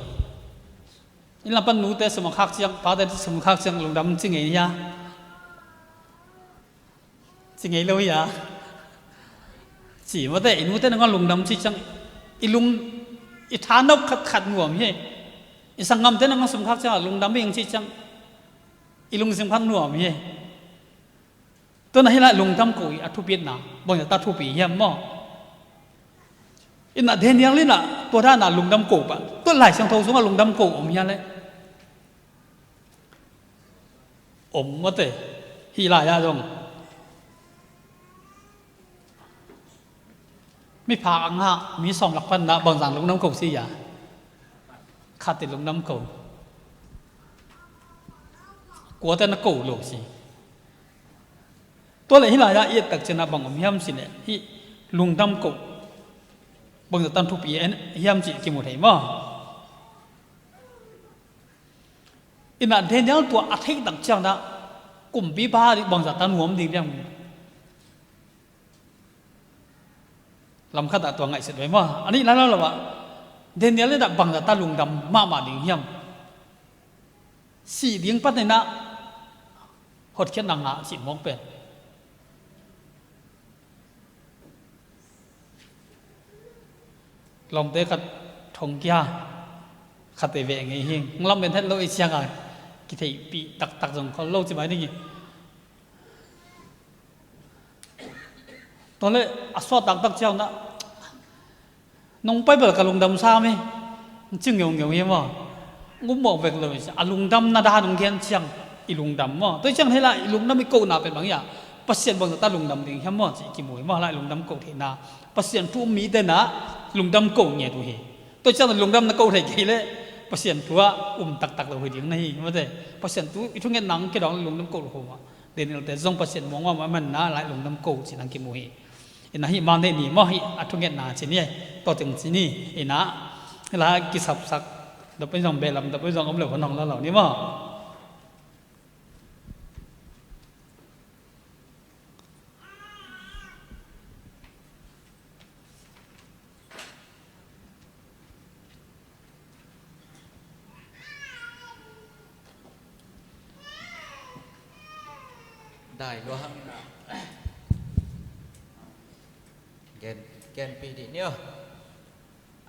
I lampan nute sum a khak ciang, pate sum a khak ciang lungdam ci ngei hia? Ci ngei lo hia? Ci mate, i nute nangawn lungdam ci ciang i lung, i tha nop khat khat nuam hi. I sanggamte nangawn sum khak ciang lungdam hi ing ci ciang i lungsim khat nuam hi. Tua na hih lai lungdam ko i a thupitna bangzah ta thupi hiam maw? Hi na, Daniel in a tua dan a lungdam ko pah, tua Lai Siangtho sungah lungdam ko om hia leh? Om mate. Hih lai ah zong miphak a ngah mi sawm lak pan na bangzah lungdam ko ci hiam? Khat in lungdam ko. Kuate na ko lo ci. Tua leh hih lai ah i et tak ciang a bang om hiam ci leh, hih lungdam ko bangzah tan thupi hiam cih kimu thei maw? Hi na, Daniel tua a theih tak ciang a kumpipa bangzah tan nuam ding hiam? Lam khat ah tua ngaihsut ve maw? A nih lai lo lo ah Daniel in a bangzah ta lungdam mahmah ding hiam? Sih ding pan in a hotkhiatna ngah cih mawk pen. Lawmte khat thong kia khat veve ngei hi. Hong lam en het lo i ciang a kitheihpih taktak zong khol lo ci mai ding hi. Tua leh a suah taktak ciang na, nong pai bel ka lungdam sam hi, ci ngeungeu hi maw? Ngum mawk vek lo hi, a lungdamna dan hong gen ciang i lungdam maw? Tua ciang hih lai i lungdam i kohna pen bang hiam? Pasian bangzah ta lungdam ding hiam maw? Ci kimu hi maw? Lai lungdam koh theihna, Pasian thu um mite na lungdam koh ngiat uh hi. Tua ciang lungdam na koh thei kei leh Pasian thu ah um taktak lo hi ding na hi, mate. Pasian thu i thungetna hong kidawng lungdam koh lo ho mah. Daniel te zong Pasian muang mah man na lai lungdam ko cih nang kimu hi. Hi na, hih Monday ni maw, hih a thungetna ci ni, tua teng ci ni. Hi na, lai kisapsak dop in zong, belam dop in zong om lo hon hong la lo ni maw. Dai lua hang na. Gen, genpih dih ni aw.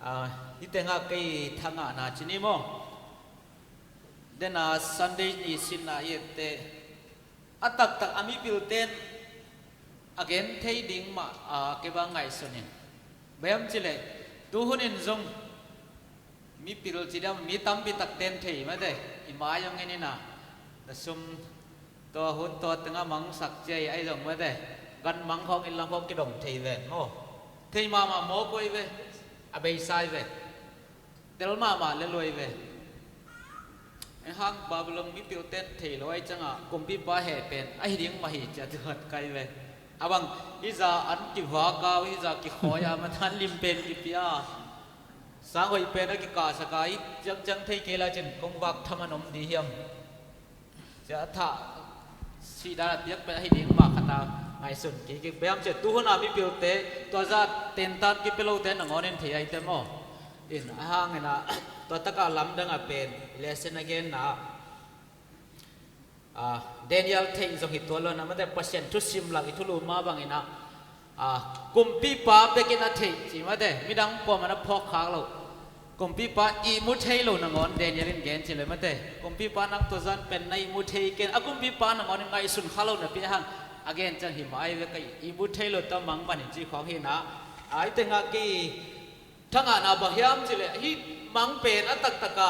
Ah, hih tengah kei thangahna ci ni maw? Dena Sunday ni sinna i et teh a taktak a mipilten a gen thei ding mah, a, kei bang ngaihsun in. Bang hiam cih leh, tu hun in zong mipil ci diam, mi tampi takten thei mate, i mai zong en in a, na sum tua hun tua tengah mangsak cia i zong mate, gan mang khawng, inn lam khawng kidom thei ven maw. Thei mahmah mawk uh hi ve, a beisa hi ve. Tel mahmah le luai ve. Hang Babylon mipilten thei lo ai ciangah kumpipa heh pen ahi ding mah hi cia tuhat kai ve. A bang, iza an kivak a, iza kikhawi a, matan lim pen kipia a, sang hoih pen a kikahsak a, i ciangciang thei kei la cin kong vak tham an om di hiam? Cia a thah sihdan a piak pen ahi ding mah khat a ngaihsun kik kik bem cia tu hun a mipilte tua zah tentan kipia lote nangawn in thei ai te maw? In a hangin a tua takah lamdang a pen lesson a genna ah, Daniel theih zong hi tuan lo na mate, Pasian thusim lak i thulu mah bangin ah, kumpipa bekin a theih ci mate, midang pawlkhat a phawk khak lo. Kumpipa ihmu thei lo nangawn Daniel in gen ci lo mate, kumpipa nang tua zan pen na ihmu thei ken, a kumpipa nangawn in ngaihsun kha lo napi hang a gen ciang hi mah ai ve, ka ihmu thei lo ta mang pan in ci khawng hi na. Ai tengah ki thangahna bang hiam cileh hih mang pen a taktaka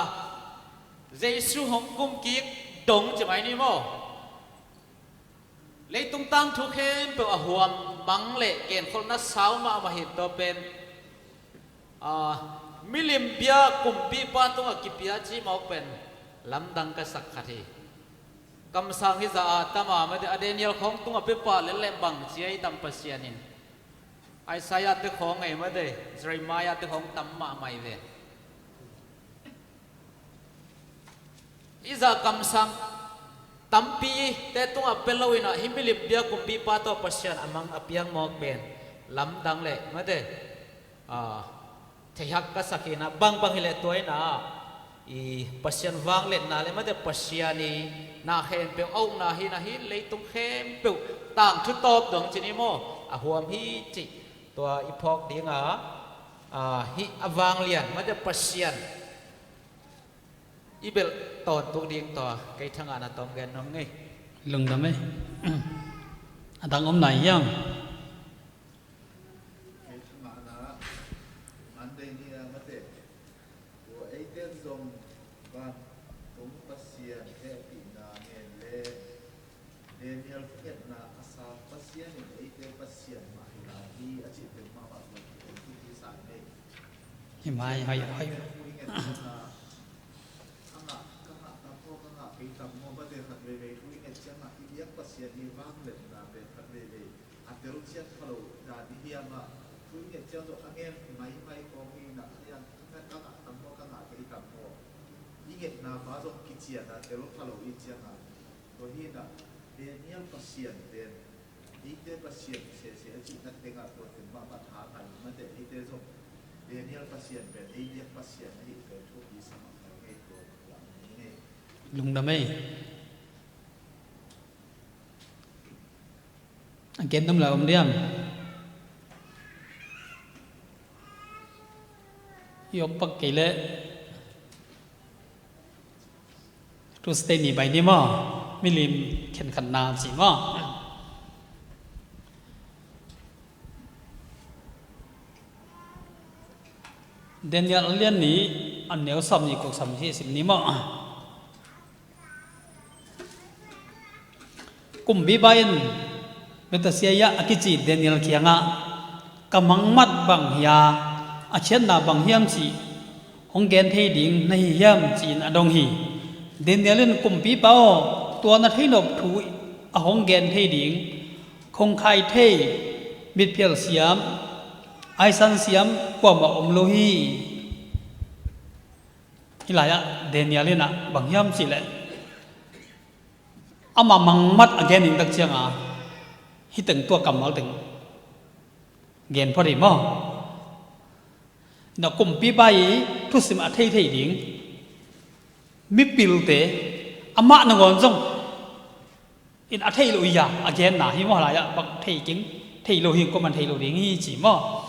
Jesu hong kumkik dong ci mai ni maw? Leitung tangthu khempeuh a huam mang le genkholhna sau mahmah hi. Tua pen, ah, milim bia kumpipa tungah kipia ci mawk pen lamdang ka sak khat hi. Kamsang hi zah a tam a mate, a Daniel khawng tungah pia pah lel le bang ci ai tam Pasian in. Isaiah te khawng ngei mate, Jeremiah te khawng tam mahmah hi ve. I zah kamsang tampi te tungah pia lo in ah hih milim bia kumpipa tawh Pasian a mang a piang mawk pen lamdang le mate, ah, theihak ka sak hi na, bangbang hi le tua in ah i Pasian vangliatna le mate, Pasian i na khempeuh a ukna hi na, hih leitung khempeuh tangthu tawp dong ci ni maw, a huam hi cih tua i phawk ding a, ah, hih a vanglian mate Pasian i belh tawntung ding tua kei thangahna tawm gen nuam ngei. Lungdam ei. A dang om nai hiam? Kei thangahna Monday ni a mate, tua eite zong vantung Pasian hehpihna ngen le Daniel thungetna a sa Pasian in eite Pasian mah hi lai hi a cih pen mahmah tua kong thupi sa ngei. Hi mai, hoi, hoi. Hui nget cianga a ngah, ka ngah tam maw, ka ngah kei tam maw, mate khat veivei hui nget cianga i biak Pasian i vangliatna pen khat veivei a telcian kha lo dan i hiam a, hui nget ciang tawh a ngen maimai kawng hi na, a hian ka ngah tam maw, ka ngah kei tam maw, i ngetna pa zong kician a tel kha lo i cianga. Tua hi na, Daniel Pasian pen eite Pasian sese a cihna tengah tua teng mahmah tha ngai mate, eite zong Daniel Pasian pen ei biak Pasian ahi pen thupi sa mah ngai ngei tua lam ni ngei. Lungdam ei. A gen dam la om diam? I op pak kei leh Tuesday ni bai ni maw? Milim khenkhatna ci maw? Daniel a lian nih a neu sawm nih kok sawm nih sim ni maw? Kumpipa in Belteshazzar a kici Daniel kiangah, ka mangmat bang hi a, a khiatna bang hiam cih hong gen thei ding na hi hiam ci-in a dong hi. Daniel in, kumpipa aw, tua na theihnop thu a hong gen thei ding khongkhai thei, mitphial siam, aisan siam kuamah om lo hi. Hih lai-ah Daniel in ah bang hiam cih leh ama mangmat a gen ding tak cianga hih teng tua kammal teng gen phot hi maw? Na kumpipa i thusim a thei thei ding mipilte amah nangawn zong in a thei lo hi a, a genna hi maw? Lai-ah bang thei keng, thei lo hi, kuaman thei lo ding hi ci maw?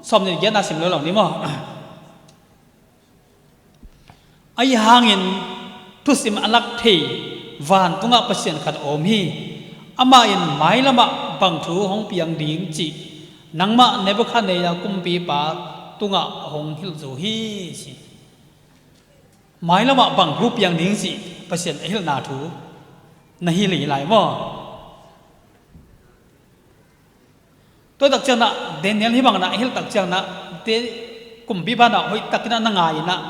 Sawm nih genna sim lo lo ni maw? Ahi hangin thusim a lak thei vantungah Pasian khat a om hi. Amah in mailamah bang thu hong piang ding cih nangmah Nebuchadnezzar kumpipa tungah hong hilh zo hi ci. Mailamah bang thu piang ding cih Pasian a hilhna thu na hilh hi lai maw? Tua tak ciangin ah Daniel hih bangin ah a hilh tak ciangin ah kumpipa in ah hoih takin ah na ngai in ah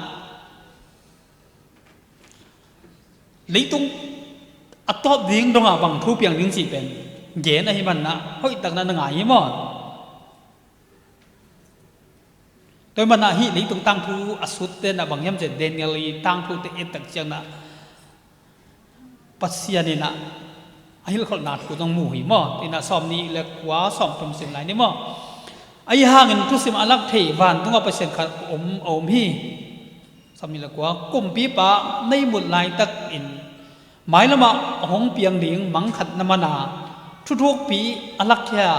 Leitung a tawp ding dongah bang thu piang ding cih pen gen ahih manah hoihtakna na ngai hi maw? Tua ahih manah hih leitung tangthu a sutte na bang hiam cih Daniel i tangthute ettak ciangna Pasian inah a hilhkholhna thu zong mu hi maw? Inah sawm nih le kua sawm thum sim lai ni maw? Ahi hangin thusim a lak thei vantungah Pasian khat om, a om hi. Sawm nih le kua, kumpipa na ihmut laitakin mailamah a hong piang ding mang khat na mana thuthukpi a lakkhia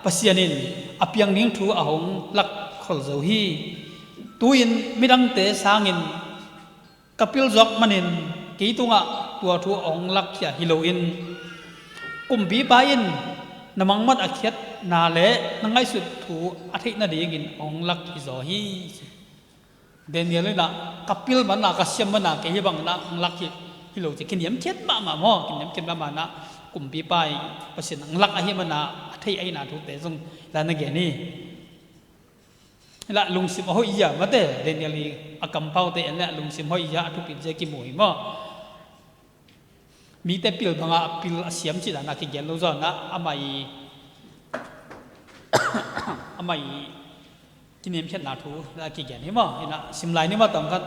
Pasian in a piang ding thu a hong lakkhol zo hi. Tu-in midangte sangin ka pilzuak manin kei tungah tua thu a hong lakkhia hi loin kumpipa in na mangmat a khiatna le na ngaihsut thu a theih nadingin a hong lak hi zaw hi. Daniel inah ka pil mana, ka siam mana kei hi bangin a hong lak hi, hi lo ci, kiniamkhiat mahmah maw? Kiniamkhiat mahmah inah kumpipa i Pasian a hong lak ahih mana a theih ahihna thute zong la na gen hi. Lah lungsim a hoih zia mate, Daniel i a kampaute en le lungsim hoih zia a thupit zia kimu hi maw? Mite pil bangah a pil a siam cih dan a kigen lo zaw inah amah i, amah i kiniamkhiatna thu a kigen hi maw? Inah sim lai ni maw tawm khat.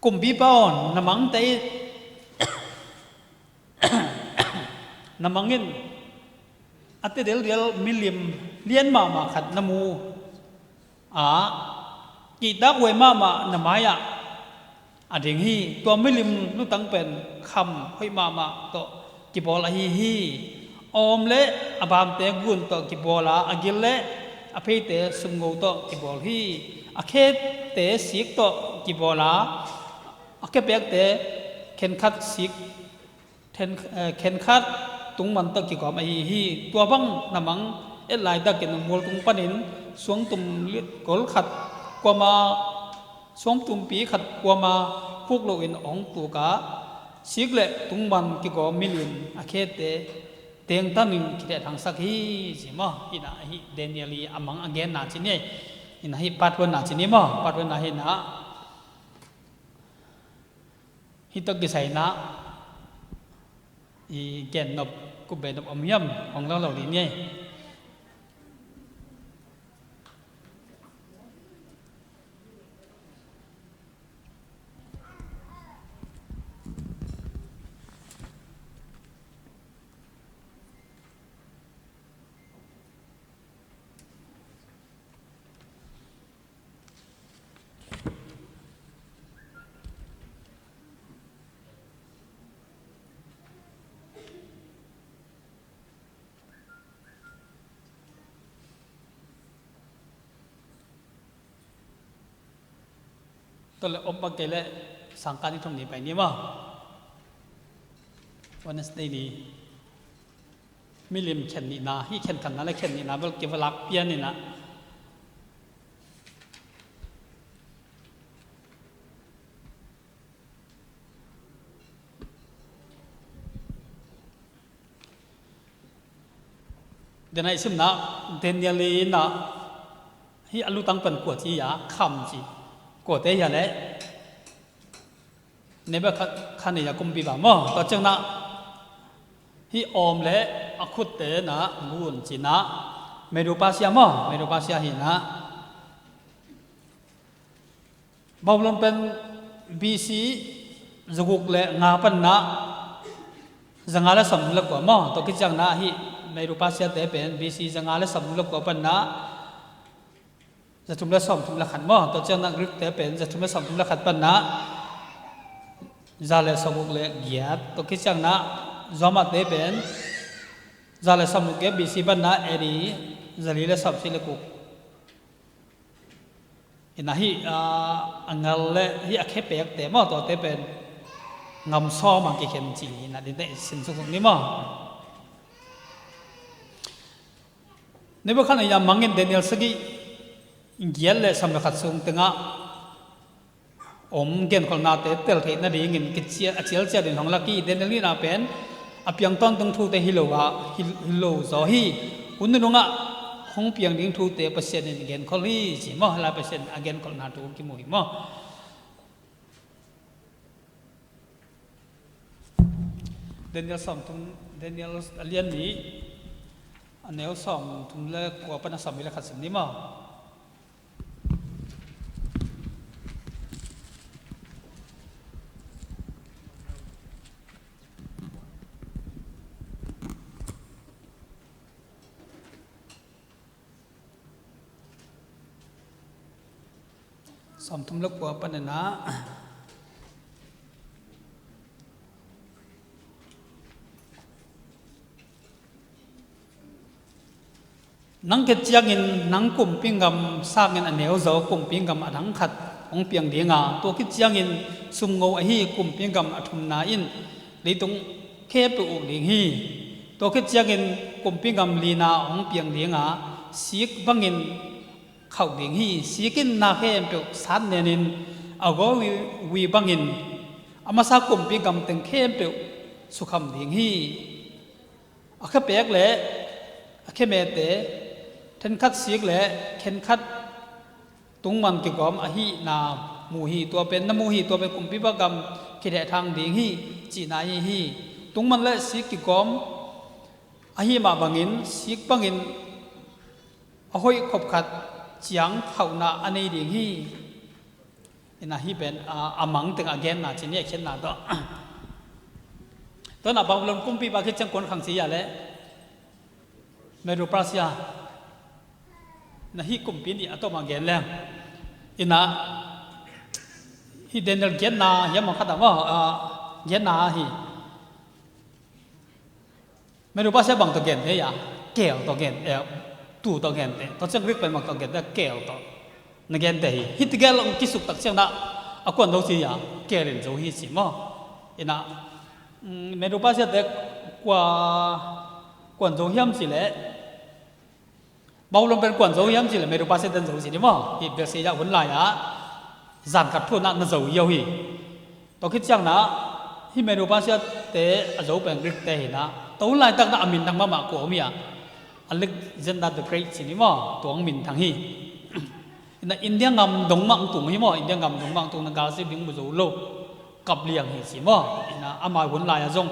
Kumpipa aw, na mangte i na mangin a tedeldial milim lian mahmah khat na mu a, kihtakhuai mahmah na mai-ah a ding hi. Tua milim lutang pen kham hoih mahmah tawh kibawl ahi hi. A awm le a bamte gun tawh kibawl a, a gil le a pheite sumngo tawh kibawl hi. A khete sik tawh kibawl a, a khepekte khenkhat sik then, eh, khenkhat tungman tawh kigawm ahi hi. Tua bang na mang et laitakin mualtung panin suangtum li-, gol khat kuama, suangtumpi khat kuama khuk loin a hong tuk a, sik le tungman kigawm milim a khete tengtanin kithehthangsak hi, ci maw? Inah ahi Daniel i a mang a genna ci ni. Inah ahi part one na ci ni maw? Part one na hi inah. Hih tawh kisai inah i gen nop, kup be nop om hiam, hong lo lo dih ni. Tua le om bang kei le sangkah ni thum ni pai ni maw? Wednesday ni. Milim khen nihna, hih khen khatna le khen nihna bel kiva lak pian inah. Dena i simna Daniel inah hih a lutang pen kua ci a, kham ci. Kuate hia le Nebuchadnezzar kumpipa maw? Tua ciangna hih awm le a khutte na gun cina Medo-Persia maw? Medo-Persia hina. Babylon pen B C zaguk le nga panna zanga le sawmthum le kua maw? Tua kiciangna hih Medo-Persia te pen B C zanga le sawmthum le kua panna zathum le sawmthum le khat maw? Tua ciangna Greek te pen zathum le sawmthum le khat panna za le sawmguk le giat. Tua kiciangna Roma te pen za le sawmguk giat B C panna A D zali le sawmsagih le guk. Inah hih, ah, a ngal le hih a khepekte maw, tuate pen ngam sawm a kikhen ci hi inah dinte i sin sukuk ni maw? Nebuchadnezzar mangin Daniel sagih giat le sawm le khat sung tengah om genkholhnate tel theih nadingin kicial, a cialcial in hong lak hi. Daniel nihna pen a piang tawntung thute hi lo a, hi, hi lo zaw hi. Hun nunungah hong piang ding thute Pasian in genkholh hi ci maw. Lai Pasian a genkholhna thu kimu hi maw. Daniel sawmthum, Daniel a lian nih, a neu sawmthum le kua pan a sawmli le khat sim ni maw. Sawmthum le kua panin ah, nang khit ciangin nang kumpi gam sangin a neu zo kumpi gam a dang khat hong piang ding a, tua khit ciangin sumngo ahi kumpi gam a thumna in leitung khempeuh uk ding hi. Tua khit ciangin kumpi gam lina hong piang ding a, sik bangin khauh ding hi. Sik in na khempeuh sat nenin a gawvui bangin a masa kumpi gam teng khempeuh sukham ding hi. A khepek le a khemete, thenkhat sik le khenkhat tungman kigawm ahihna mu hi. Tua pen na mu hi. Tua pen kumpipa gam kidehthang ding hi cihna ahi hi. Tungman le sik kigawm ahi mah bangin sik bangin a hoih khop khat ciang khauhna a nei ding hi. Ina hih pen a, a mang teng a genna ci ni, a khiatna tawh. Tua na Babylon kumpipa khit ciang kuan khang ci a le Medo Persia. Na hih kumpi nih a tawm a gen leng. Ina hih Daniel genna hiam a khat a maw, a, genna hi. Medo Persia bang tawh gente a, keel tawh gente, tuu tawh gente. Tua ciang Greek pen bang tawh gente, keel tawh na gente hi. Hih tegel hong kisuk tak ciang na a kuan zo ci a, keel in zo hi ci maw. Ina, mm, Medo Persia te kua kuan zo hiam ci le, Babylon pen kuan zo hiam ci le Medo Persia ten zo ci ni maw. Hih Persia hun lai-ah zan khat thu-in na zo hi. Tua khit ciang na hih Medo Persia te a zo pen Greek te hi na. Tua hun laitak na a minthang mahmah kua om hi a, Alexander the Great ci ni maw. Tua hong minthang hi. Na India gam dong mah hong tung hi maw. India gam dong mah hong tung na galsik ding mu zo lo. Kap liang hi ci maw. Ina ama hun lai-ah zong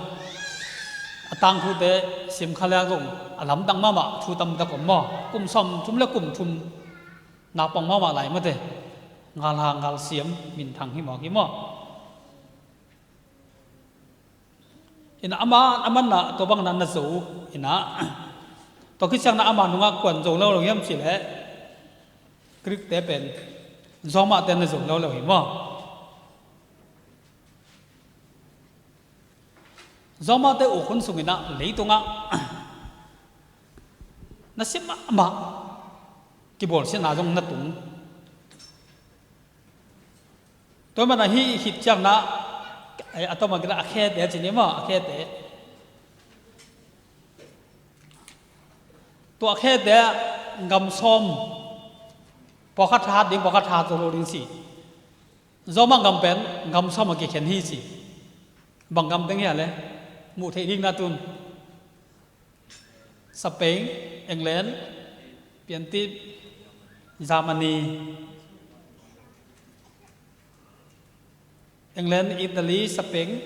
a tangthute sim kha le zong a lamdang mahmah thu tamtak om maw. Kum sawmthum le kum thum naupang mahmah lai mate. Ngalha ngalsiam minthang hi mawk hi maw. Ina ama, a man na tua bang na na zo ina. Tua khit ciang na ama nungah kuan zo lo lo hiam ci le Greek te pen Roma te na zo lo lo hi maw. Roma te uk hun sungin ah leitungah na sim mahmah kibawlsiatna zong na tung. Tua man a hih khit ciang na, eh, a tawm a kila a khete a ci ni maw, a khete. Tua a khete gam sawm, pawlkhat hat ding, pawlkhat hat zo lo ding ci. Roma gam pen gam sawm a kikhen hi ci. Bang gam teng hia le, muh theih ding na tun. Spain, England, piantit, Germany, England, Italy, Spain,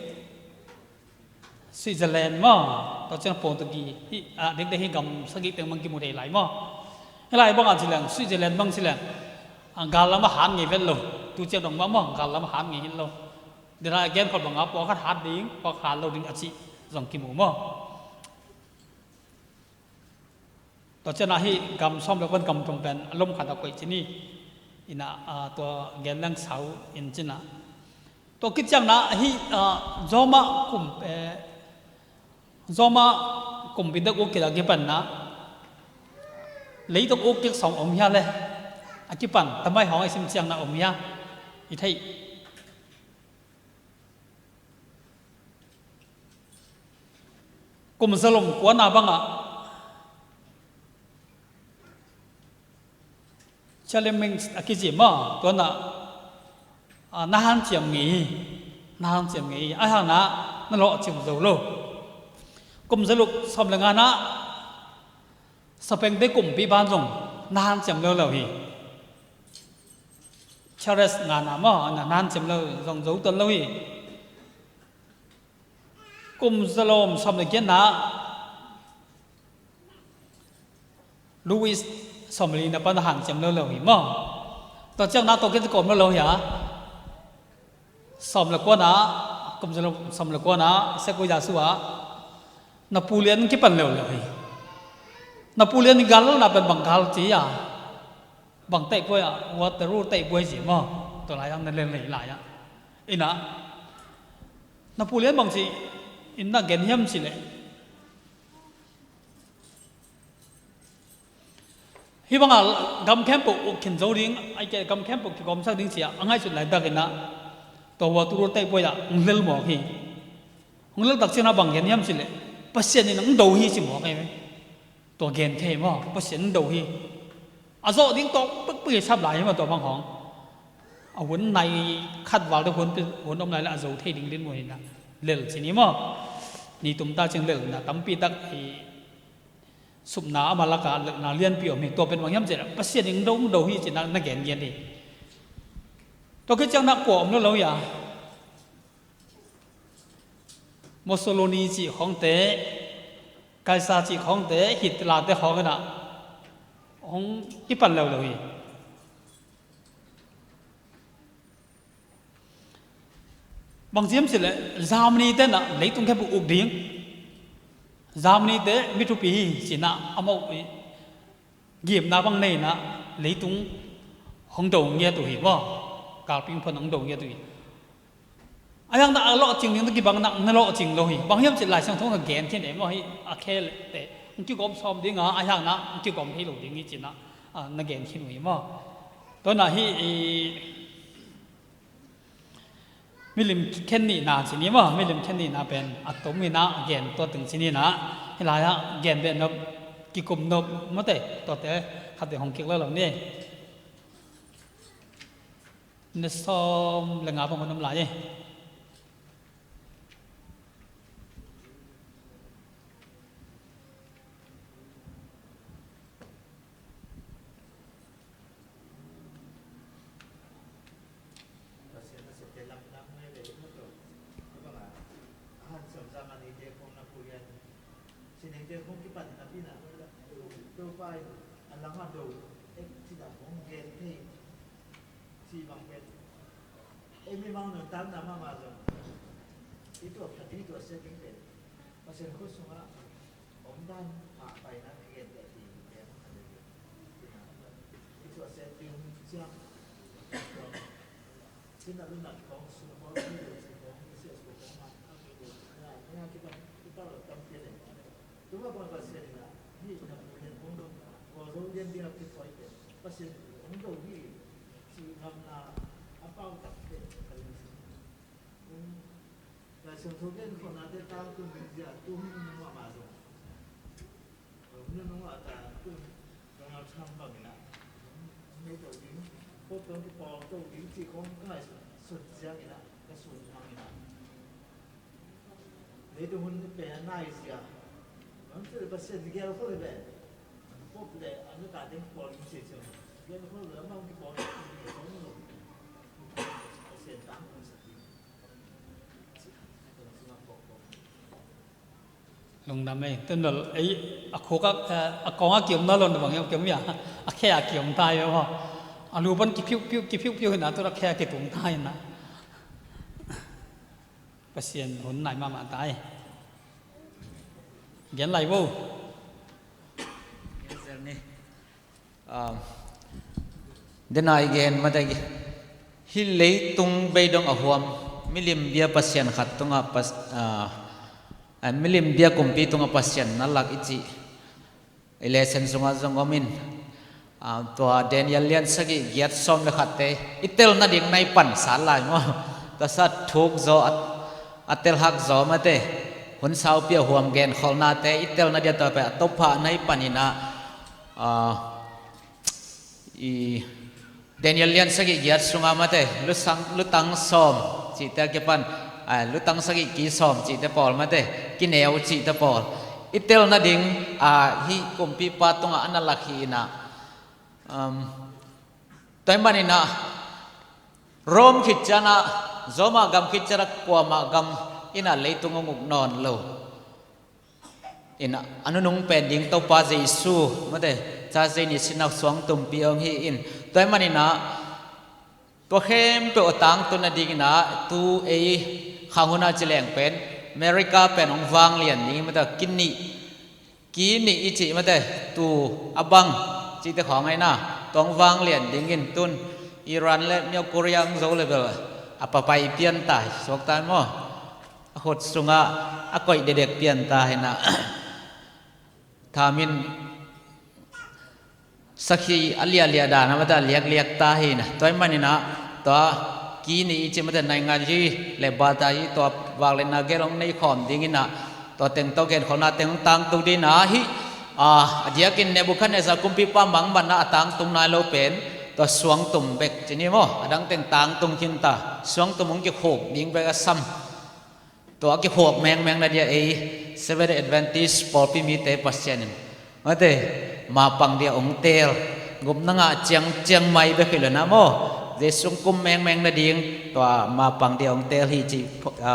Switzerland maw, tua ciang Portuguese, hih, ah, dekdek hih gam sagih teng bang kimu thei lai maw. Hih lai bang a ci leng, Switzerland bang ci leng, ah, gal lam a hat ngei vet lo, tu ciang dong mah maw, gal lam a hat ngei het lo. Dena a genkholh bang a pawlkhat hat ding, pawlkhat hat lo ding a cih zong kimu maw. Tua ciang a hih gam sawm le pan gam thum pen a lom khat a koih ci ni. Ina, ah, tua gen leng sau in ci na. Tua khit ciang na hih, ah, Roma kum, eh, Roma kumpi dek uk khit a kipan na leitung uk kik sawm om hia le. A kipan tamai hawng i sim ciang na om hia i theih. Kum zalom kuana bangah Charlemagne a kici maw, tua na, ah, na hanciam ngei hi, na hanciam ngei hi, a hang na, na lawh cim zo lo. Kum zaluk sawm le nga na Sapengte kumpi ban zong na hanciam lo lo hi. Charles ngana maw, na hanciam lo zong zo tuan lo hi. Kum zalom sawm le giatna Louis sawmli na pan a hanciam lo lo hi maw? Tua ciang na tawh kei kawm lo lo hi a. Sawm le kuana, kum zalom sawm le kuana, sekui za su a. Napoleon kipan lo lo hi. Napoleon i gal lo na pen bang gal ci a. Bang teih buai a, Waterloo teih buai ci maw? Tua lai ang na lel lei lai a. Ina. Napoleon bang ci, in na gen hiam ci le. Hih banga gam khempeuh uk khin zo ding, ai ke gam khempeuh kigawmsak ding ci a, a ngaihsut laitak in a, tua Waterloo teih buai ah hong lel mawk hi. Hong lel tak ciangin a bang gen hiam ci le, Pasian in hong do hi ci mawk hi. Tua gen thei maw, Pasian hong do hi. A zawh ding tawh pekpek i sap lai hi maw tua bang hong. A hun nai khat val te hun, hun om lai le a zo thei ding din mun in a lel ci ni maw. Ni tum ta ciang lel na tampi tak i Supna ama lakah lelhna lianpi om hi, tua pen bang hiam cih leh Pasian in do, do hi cih na, na gen gen hi. Tua khit ciang na kua om lo lo hi a. Mussolini cih khawngte, Kaisar cih khawngte, Hitler te khawng in a hong kipan lo lo hi. Bang ci hiam cih leh Germany te in a leitung khempeuh uk ding. Germany te mi thupi hi ci in a amau i gimna bang nei in a leitung hong do ngiat uh hi maw? Galping phon hong do ngiat uh hi. A hiang na a lawhcing ding na kibang na, na lawhcing lo hi. Bang hiam cih Lai Siangtho a gen khin ei maw hi a khe te hong kigawm sawm ding a, a hiang na hong kigawm thei lo ding hi ci in a, a, na gen khin uh hi maw? Tua na hi i Milim khen nihna ci ni maw, milim khen nihna pen a tom in a gen tua teng ci ni na. Hih lai ah gen beh nop, kikum nop mawte, tuate khat beh hong kik lo lo ni. Ni sawm le nga bang hun om lai hi. Pasian a septe lamdang ngai ve ding maw tua. Hih bangah a hanciam Germany te khong Napoleon, sinengte khong kipan napi-in ah Topa in a langah do ek cih dan hong gen thei cih bang pen ei mimang nuntakna mahmah zong i tuah phat ding, i tuah siat ding pen Pasian khut sungah omdan mah paina kigenteh ding pen a ding. I tuah siat ding ciang Sinah lunah kikawng sung kawng, sung kawng, message kawng mah a kikawng, na, na kikawng, kikawng lo tam pian eh. Tuma kawng Pasian na, hih na Pasian kong dong na, kawng zo lian ding a kikawng pen Pasian kong dong hih, ci ngamna a pau tak pen ka ling. Lai Siangtho gen khawhnate tangtung ding zia tu hun nung mahmah zong. Hun nung ah tangtung Donald Trump bangin ah. Hong nei to ding, Pope tawh kipawl to ding cih khawng ka ngaihsut ziangin ah, ka sun hangin ah. Leitung hun pen a nai zia. Bang cih leh Pasian gel khol hi ve. Pope le America teng kipawl ding cih ciang. Gel khol ve, amah hong kipawl ding cih khawng lo. Pasian tangtung sak ding. Lungdam ei, tun lol ei, a khuk a, a kawng a kiom na lon bang hiam kiom ia, a khe a kiom ta ia maw. A lu pan kiphiuh phiuh, kiphiuh phiuh hi na, tun a khe a kitung ta hi na. Pasian hun nai mahmah ta ei. Gen lai vo. Gen zel ni. Ah, denai gen mate, hih leitung beidong a huam, milim bia pasian khat tungah pas-, ah, ah, milim bia kumpi tungah pasian na lak i cih i lesson sungah zong om in, ah, tua Daniel lian sagih giat sawm le khatte i tel nading na i pan sat lai maw? Tua sa thuk zaw a, a tel hak zaw mate, hun saupi a huam genkholhnate i tel nading a tua pen a tophah na i pan in ah, ah, i Daniel lian sagih giat sungah mate, lusang, lutang sawm cihte a kipan, ah, lutang sagih ki sawm cihte pawl mate, kineu cihte pawl. I tel nading, a, hih kumpipa tungah a na lak hi inah, um, tua ahih maninah Rome khit cianah, Roma gam khit cianah kuamah gam inah leitung hong uk nawn lo. Inah a nunung pen ding Topa Jesu, mate, Thursday ni sinah suangtumpi hong hi in. Tua ahih maninah tua khempeuh a tangtun nadinginah tu ei khang hunah ci leng pen America pen hong vanglian ding, mate, kinih, kinih i cih, mate, tu a bang cihte khawng aina, tua hong vanglian dingin tun Iran le North Korea hong zo le bel a papai pian ta hi suak ta maw? A khut sungah a koih dedek pian ta hinah. Thamin sakhi a liahliah dan a, mate, a liakliak ta hinah. Tua ahih maninah tua kinih i cih, mate, naingan hi le bata hi, tua vangliatna gel hong nei khawm dinginah tua teng tawh genkhawmna teng hong tangtung dinginah hih, a, a diakin Nebuchadnezzar kumpipa mangmanna a tangtung nai lo pen tua suangtum bek ci ni maw? A dang teng tangtung khin ta, suangtum hong kikhuk ding bek a sam. Tua a kikhuak mengmeng na dia ei Seventh Adventist pawlpi mite Pasian in, mate, mapang dia hong teel, gupna ngah ciangciang mai bek hi lo na maw? Jesu hong kum mengmeng nading tua mapang dia hong teel hi cih pho-, a,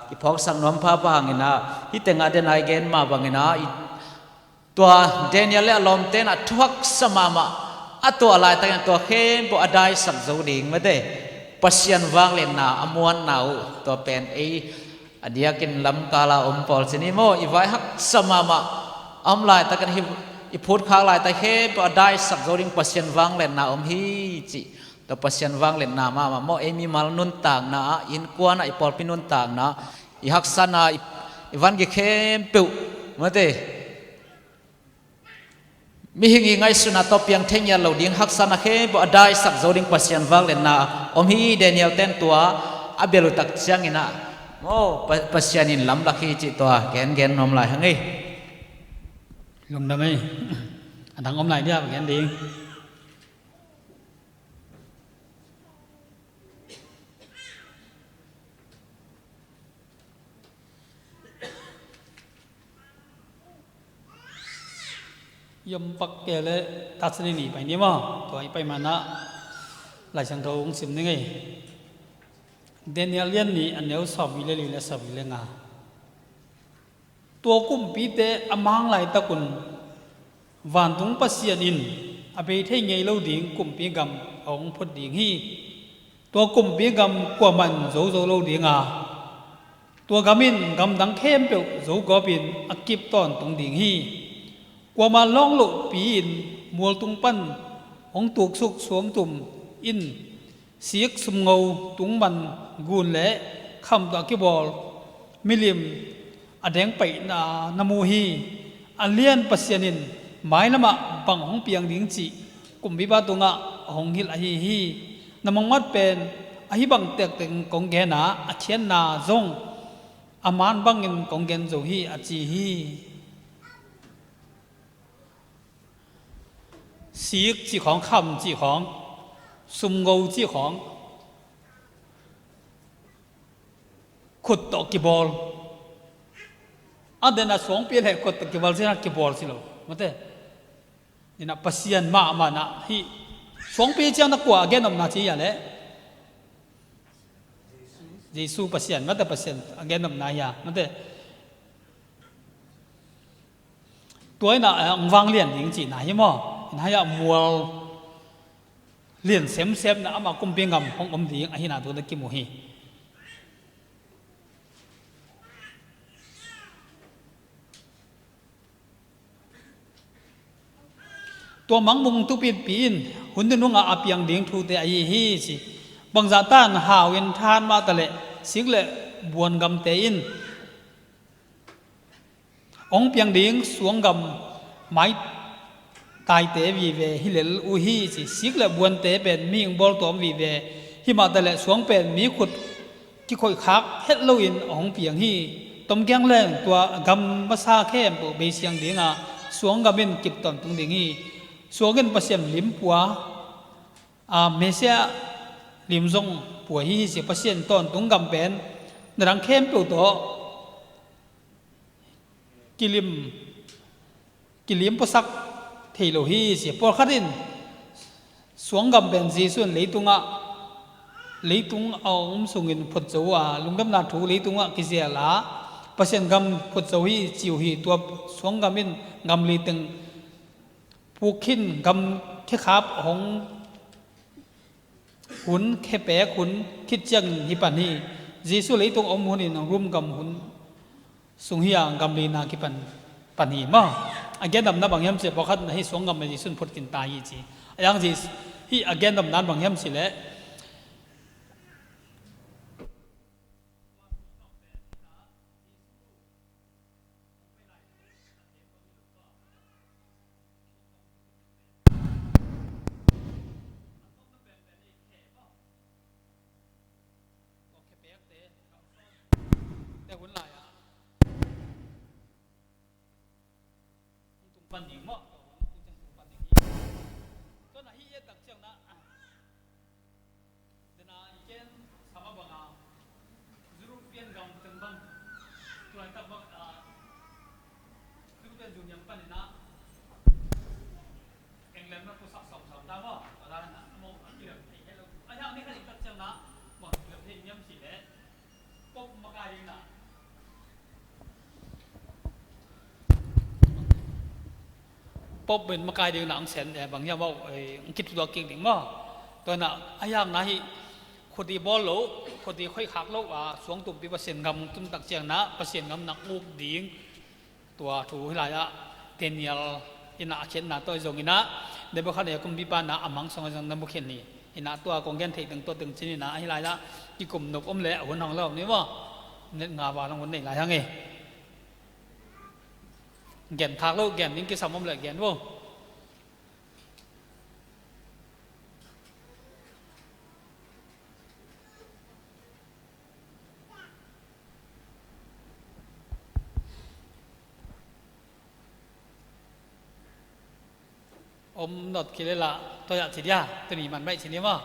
kiphawksak nuam phapha hanginah, hih tengah den a i gen mah banginah i Tua Daniel le a lawmte inah thuhaksa mahmah a tuah laitakin tua khempeuh a daisak zo ding, mate. Pasian vangliatna a muanna uh tua pen ei a diakin lamkala om pawl ci ni maw? I vai haksa mahmah a om laitakin hih i phutkhak laitak khempeuh a daisak zo ding Pasian vangliatna om hi cih. Tua Pasian vangliatna mahmah maw, ei mimal nuntakna ah, innkuan ah, i pawlpi nuntakna, i haksatna, i, i vangik khempeuh, mate. Mihing i ngaihsutna tawh piang thei ngiat lo ding haksatna khempeuh a daisak zo ding Pasian vangliatna om hi. Daniel ten tua a bel uh tak cianginah maw, Pa-, Pasian in lamlak hi cih tua gengen nuam lai hang ei. Lungdam ei. A dang om lai dia gen ding. Yom pak ke le tatsani ni pai ni maw? Tua i pai manah Lai Siangtho hong sim ning ei. Daniel lian nih a neu sawmli le li le sawmli le nga. Tua kumpite a mang laitakun vantung Pasian in a bei thei ngei lo ding kumpi gam a hong phut ding hi. Tua kumpi gam kuamah in zo zo lo ding a, tua gam in gamdang khempeuh zogawpin a kip tawntung ding hi. Kuamah lawng lohpi in mualtung pan hong tuksuk suangtum in sik sumngo tungman gun le kham tawh a kibawl milim a dengpaihna na mu hi. A lian Pasian in mailamah bang hong piang ding cih kumpipa tungah a hong hilh ahi hi. Na mangmat pen ahi bang tektek kong gen a, a khiatna zong a man bangin kong gen zo hi, a ci hi. Sik cih khawng, kham cih khawng, sumngo cih khawng, khut tawh kibawl. A den a suangpi le khut tawh kibawl si na kibawl si lo. Mate. Inah Pasian mahmah na hih suangpi ciang na kua a gen omna ci a le. Jesu Pasian, mate, Pasian a gen omna hi a, mate. Tua inah, eh, hong vanglian ding cihna hi maw? Inah hi a mual lian semsem na amah kumpi gam hong om ding ahina tu na kimu hi. Tua mangmung tupitpi in hun nunungah a piang ding thute ahi hi ci. Bangzah tan hau in than mahta le sik le buan gamte in hong piang ding suanggam maitaite vive hi lel uh hi ci. Sik le buante pen mihing bawltuam vive hi mahta le suang pen mi khut kikhoihkhak het loin a hong piang hi. Tomkiang leng tua gam masa khempeuh beisiang dingah suanggam in kip tawntung ding hi. Suang in Pasian lim pua, a, Messiah lim zong pua hi hi ci. Pasian tawntung gam pen na dang khempeuh tawh kilim, kilim puasak thei lo hi ci. Pawlkhat in suanggam pen Jesu in leitungah, leitung a om sungin phut zo a, lungdamna thu leitungah kizel a, Pasian gam phut zo hi ci uh hi. Tua suanggam in gam li teng puk khin, gam khekhap hong hun, khepeek hun khit ciangin hi pan hi. Jesu leitung a om hunin Rom gam hun sung hi a, gam lina kipan pan hi maw. A gendamna bang hiam cih leh pawlkhat in hih suanggam ah Jesu in phut khin ta hi ci. A yang Jesu, hih a gendamna bang hiam cih leh Tua na hih et tak ciang na, dena i gen sama banga, European gam teng bang, tulaitak bang, ah, European Union panin ah, England na pusak sawmsawm ta maw, tua dan na, maw, a kilem thei het lo. A hiang ni khat i tak ciang na, maw, kilem thei niam si le, Pope makai ding na. Pope in makai ding na ang sen, eh, bang hiam maw, eh, ang kituak kik ding maw. Tua na, a hiang na hi, khuti bawl lo, khuti khoih khak lo, a, suang tumpi Pasian gam tum tak ciang na, Pasian gam na uk ding. Tua thu hi lai ah, Daniel in ah a khiatna tawh zong in ah, Nebuchadnezzar kumpipa na a mang song a zong na mu khin hi. In ah tua kong gen theih teng tua teng cin in ah, hi lai ah, i kum nop om le a hun hong lo ni maw. Minute nga val hong hun nei lai hang e. Gen thak lo, gen ding kisam om le gen vo. Om not kilela, toya ci dia, tuni man baih ci ni maw.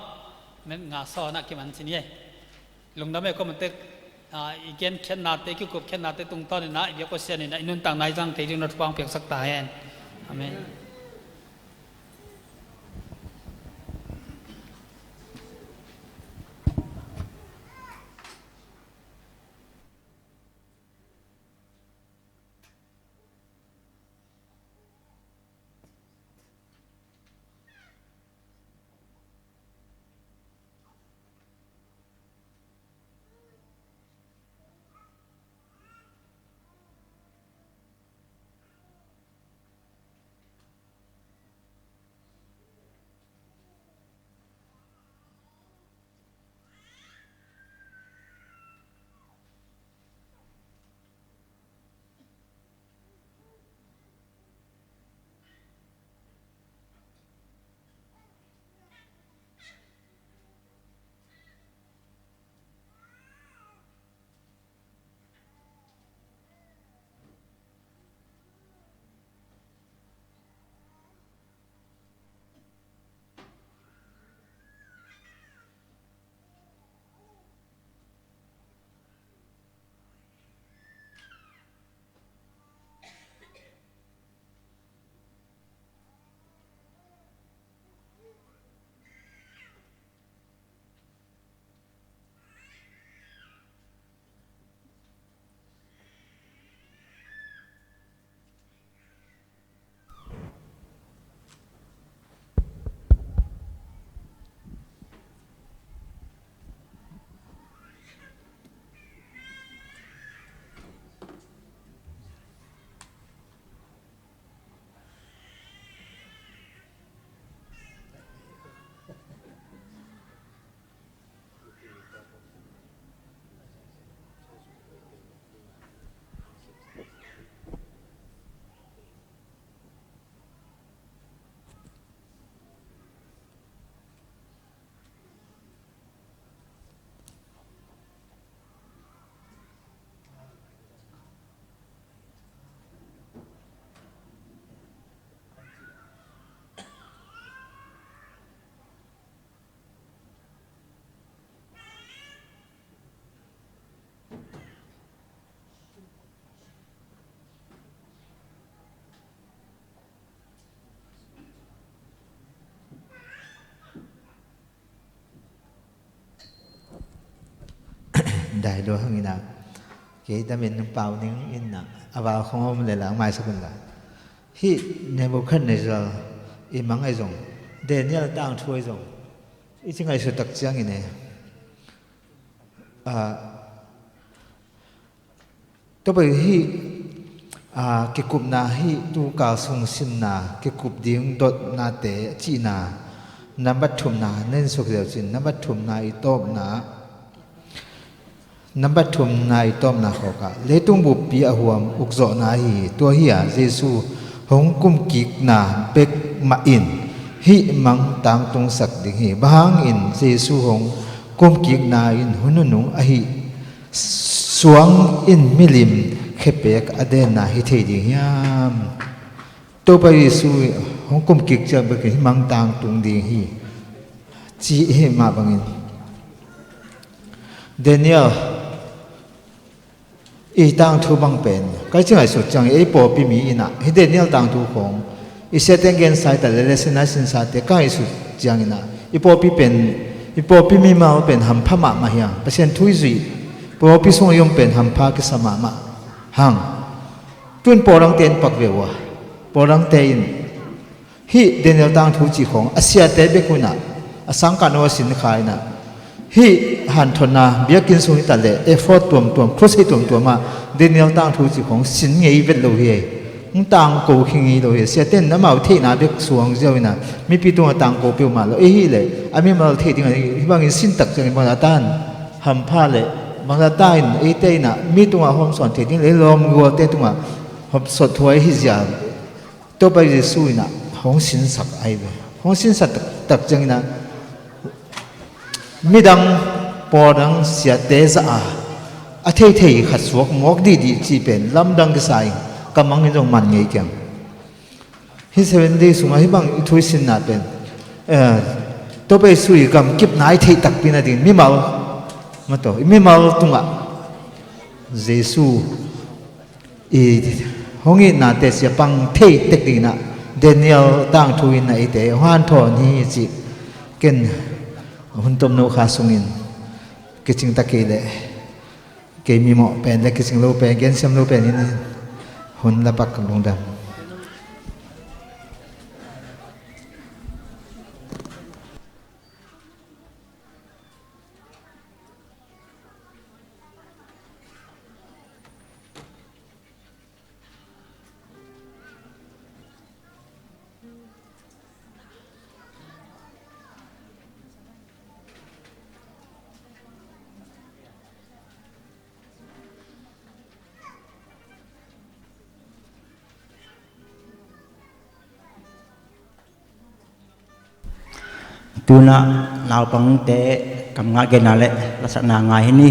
Men nga saw na kiman ci ni e. Lungdam e, ko man tek, ah, i gen khiatnate, kikup khiatnate tungtawn in ah, i biak Pasian in ah, i nuntakna i zang thei ding na thupha hong piaksak ta hen. Amen. Dai lua hang inah, kei damin pau ning inah, a val khong om le lang maisak un la. Hih Nebuchadnezzar i mang ahi zong, Daniel tangthu ahi zong, i ci ngaihsut tak ciangin e. Ah, Tua pen hih, ah, kikupna hih tukal sung sinna, kikup ding dotnate cihna, nambat thumna, nen suk leu cin, nambat thumna i tawpna, nambat thumna i tawpna khawkah, leitung buppi a huam ukzawhna hi, tua hi a, Jesu hong kumkikna bek mah in, hih mang tangtungsak ding hi. Bang hangin Jesu hong kumkikna in hun nunung ahi suang in milim khepek a denna hi thei ding hiam? Topa Jesu hong kumkik ciang bek hih mang tangtung ding hi, ci hi mah bangin. Daniel i tangthu bang pen, kai ci ngaihsut ciang ei pawlpi mi inah, hih Daniel tangthu khong, i siate gensa hi ta le, le sina sinsate ka ngaihsut ciang inah, i pawlpi pen, i pawlpi mimal pen hampha mahmah hiang, Pasian thu i zuih, pawlpi sung i om pen hampha kisa mahmah hang. Tun pawlrangte in pak ve uh a, pawlrangte in, hih Daniel tangthu cih khong, a siate bek unah, a sangkah no a sin kha inah, hih hanthotna, biakinn sung hi ta le, effort tuamtuam, crusade tuamtuam ah, Daniel tangthu cih khong, sin ngei vet lo hi. Hong tangko khin ngei lo hi. Siate in amau theihna bek suang ziau inah, mipi tungah tangko peuhmah lo. Ei hi le, a mimal theih dingah, hih bangin sin tak ciangin bangzah ta in, hampha le, bangzah ta in, eite inah, mi tungah hawmsawn theih ding le, lawmgualte tungah, hawmsawn thuai hi zia. Topa Jesu inah hong sinsak ahi ve. Hong sinsak tak, tak ciang inah midang pawlrang siate zah a, a theithei khat suak mawk dihdih cih pen lamdang kisa in ka mang in zong man ngei kiang. Hih Seven Day sungah hih bang i thu i sinna pen, eh, Topa Jesu i gamkipna i theih takpi nading mimal, maw taw, i mimal tungah Jesu i hong itna teci a pang thei tek dingin ah Daniel tangthu in ah eite hong hanthawn hi cih ken hun tomno kha sungin kicing ta kei leh kei mimawh pen le kicing lo pen gensiam lo pen in hun la pak lungdam. Tunah naupangte kam ngah genna le lasakna ngai hi ni.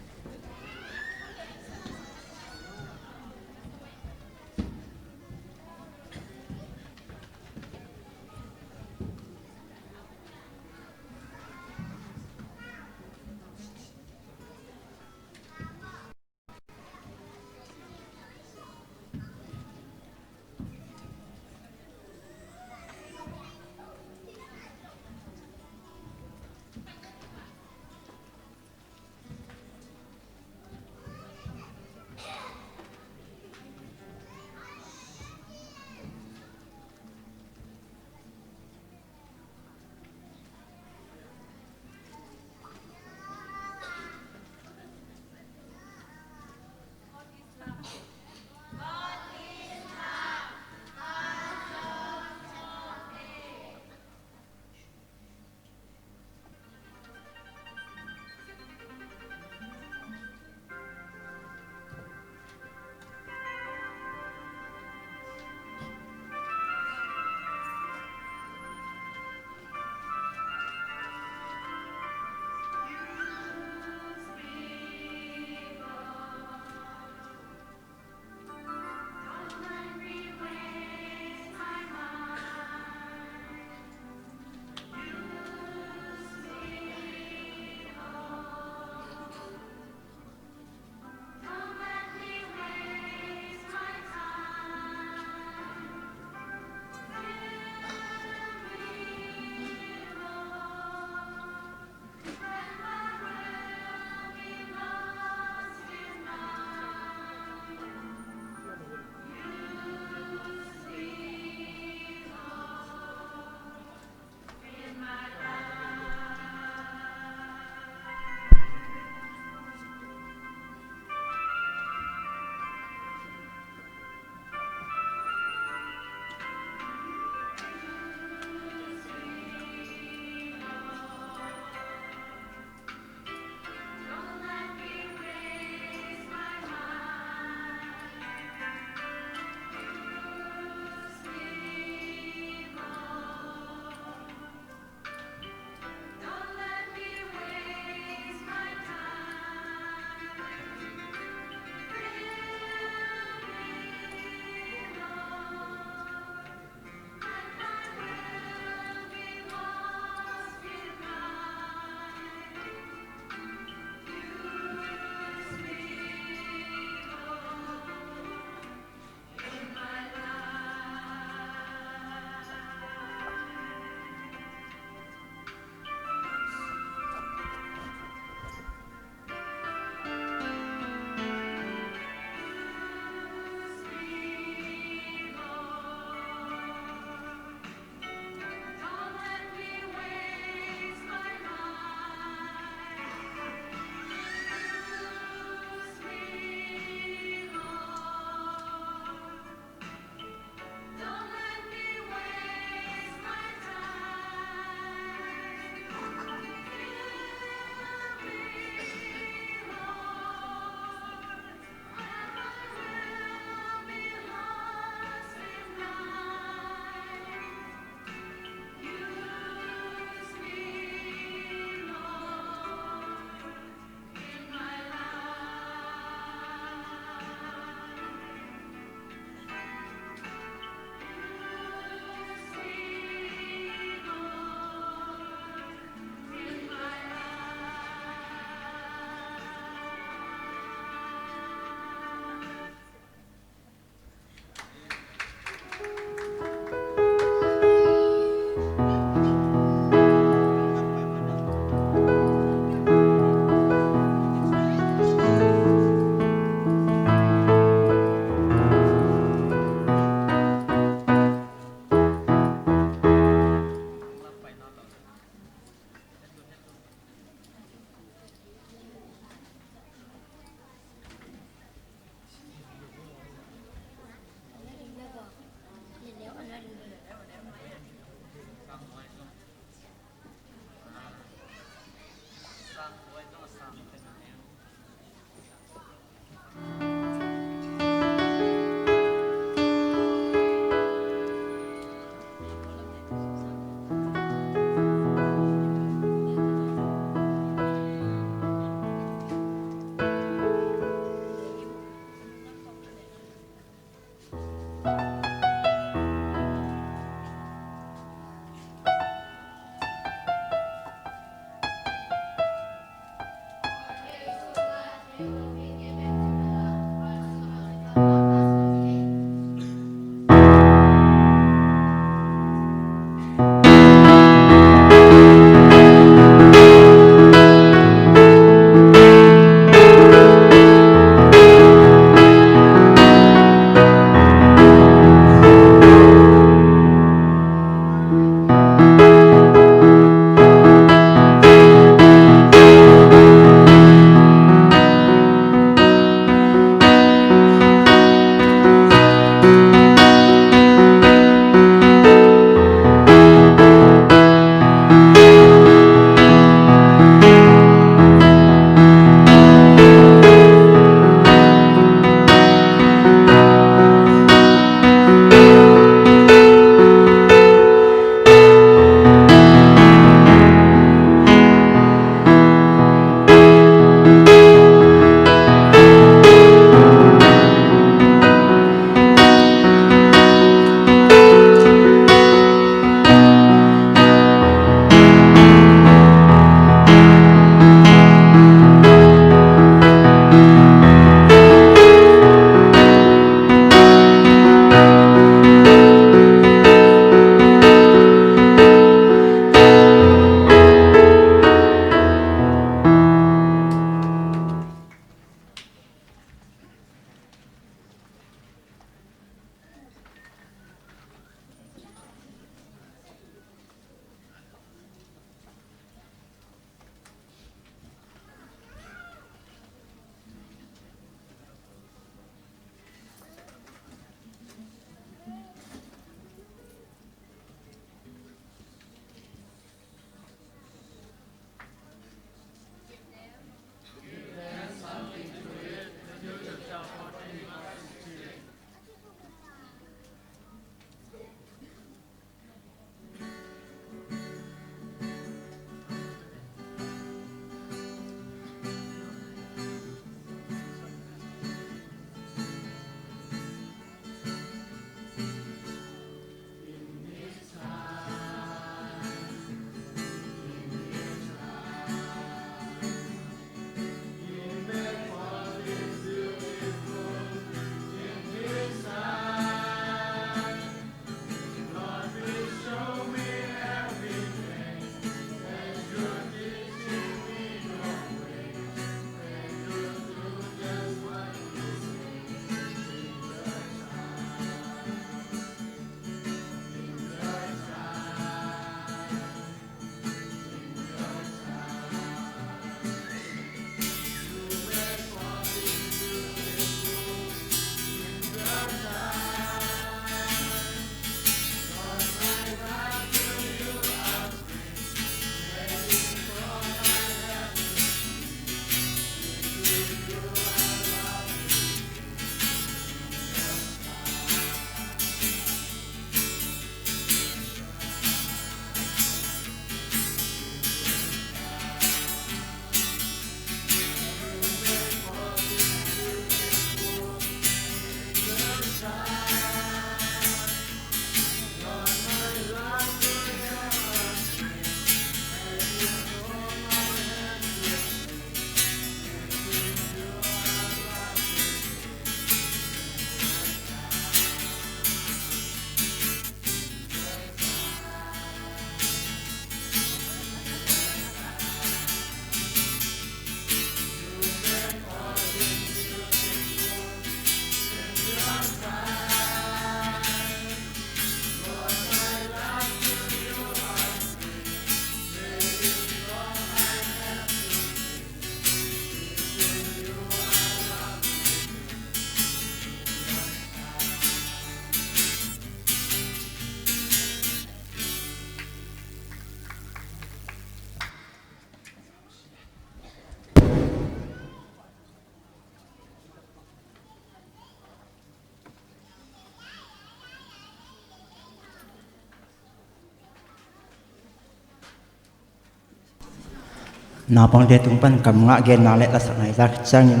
Naupangte tung pan kam ngah genna le lasakna i zak ciangin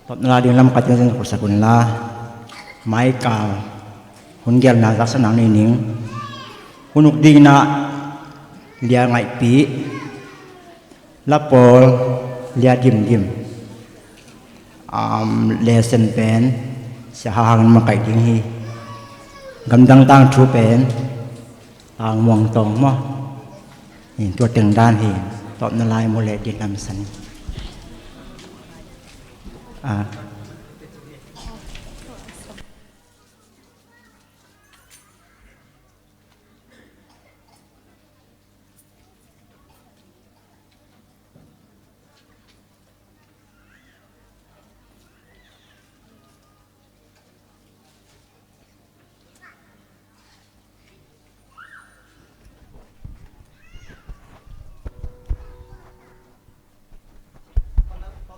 tawpna la ding lam ka tin zin khursak un la, maikal hun gelna zaksak nang ni ning. Hun uk dingin ah Lia Ngaihpi, Lapawl, Lia Dimdim, um, lesson pen Sia Hahang in makaih ding hi. Gamdang tangthu pen Tang Muang Tawng maw? Hi, tua teng dan hi. Tawpna lai mu le din lam san. Ah.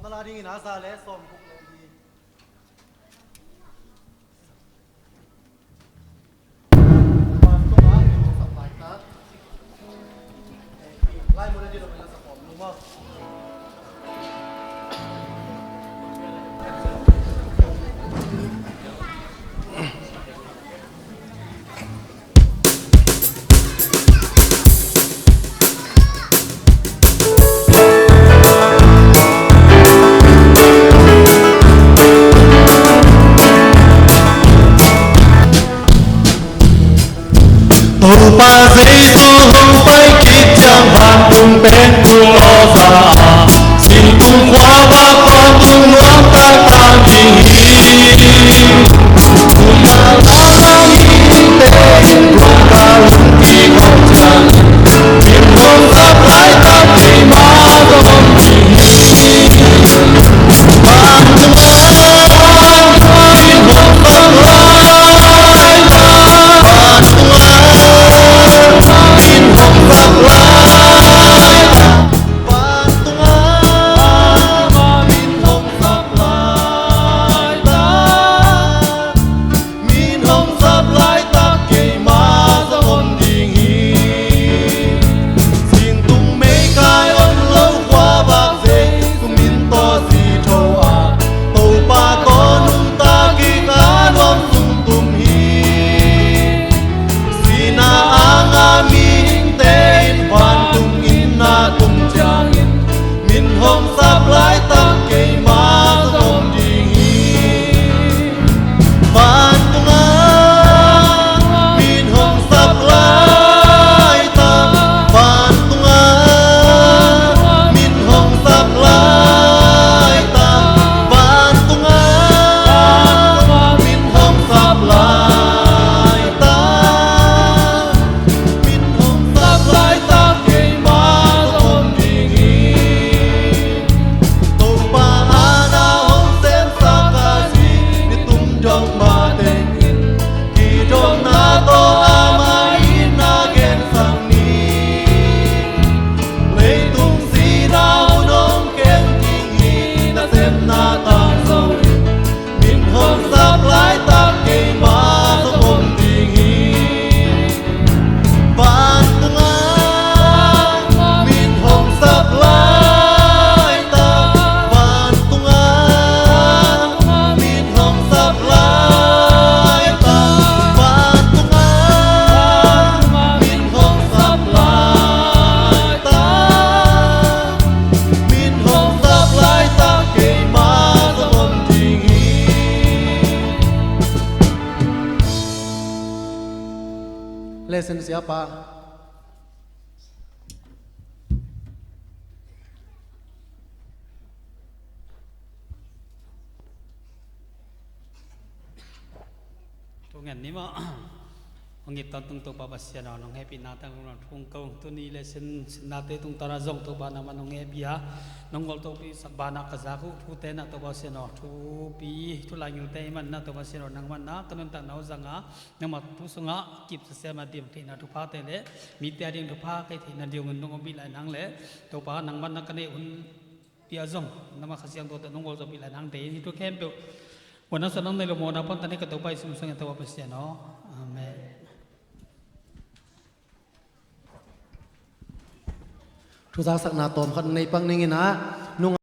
Tawpna la dingin a za le sawm guk le li. Topa Jesu hong pai khit ciang vantung pen tung aw za a, singkung khua bak vantung nuam tak tang ding hi. Tuna la tang hi te in tua ka lungkim khop ciang, in hong sap laitak keima zong om ding hi. Min hong sap laitak keima zong om ding hi. Singtung meikai om lo khua bak Jesu min tawh si tho a, Topa tawh nungta kik a nuam sung tum hi. Sihna anga mihingte in vantung inn ah tum ciangin, min hong sap laitak keima zong om ding hi. Vantung ah min hong sap laitak, vantung ah min hong sap laitak, vantung ah min hong sap laitak. Min hong sap laitak keima zong om ding hi. Topa ana hong semsak a si, ni tum dong mateng in, kidopna tawh amah in na gensak ni. Leitung sihna hun hong kem ding hi, nasepna tang zo in. Min hong sap laitak keima zong om ding hi. Vantung ah min hong sap laitak, vantung ah min hong sap laitak, vantung ah min hong sap laitak. Min hong sap laitak keima zong om ding hi. Lesson siapa. Thungen ni maw. Hong it tawntung Topa Pasian aw, nong hehpihna tang lungdam thum ko. Tuni lesson sinnate tungtawn ah zong Topa nangman hong hehpih a, nong ngoltopisak banah ka zak uh thute na Topa Pasian aw, thupi thu laingilte ahih manin na Topa Pasian aw, nangman na ka nuntakna uh zang a, nangma thu sungah kipsisiam a diam theihna thuphate le mite a ding thupha kei theihna ding un nong ompih lai nang le, Topa nangman na ka neih hun pia zong nangma Kha Siangtho tawh nong gualzawhpih lai nang deih in, hih thu khempeuh huan a suan nang nei lo mawhna pawltan hi ka Topa Jesu min suangin Topa Pasian aw. Amen. Thuzaksakna tawm khat nei pak ning in ah, nung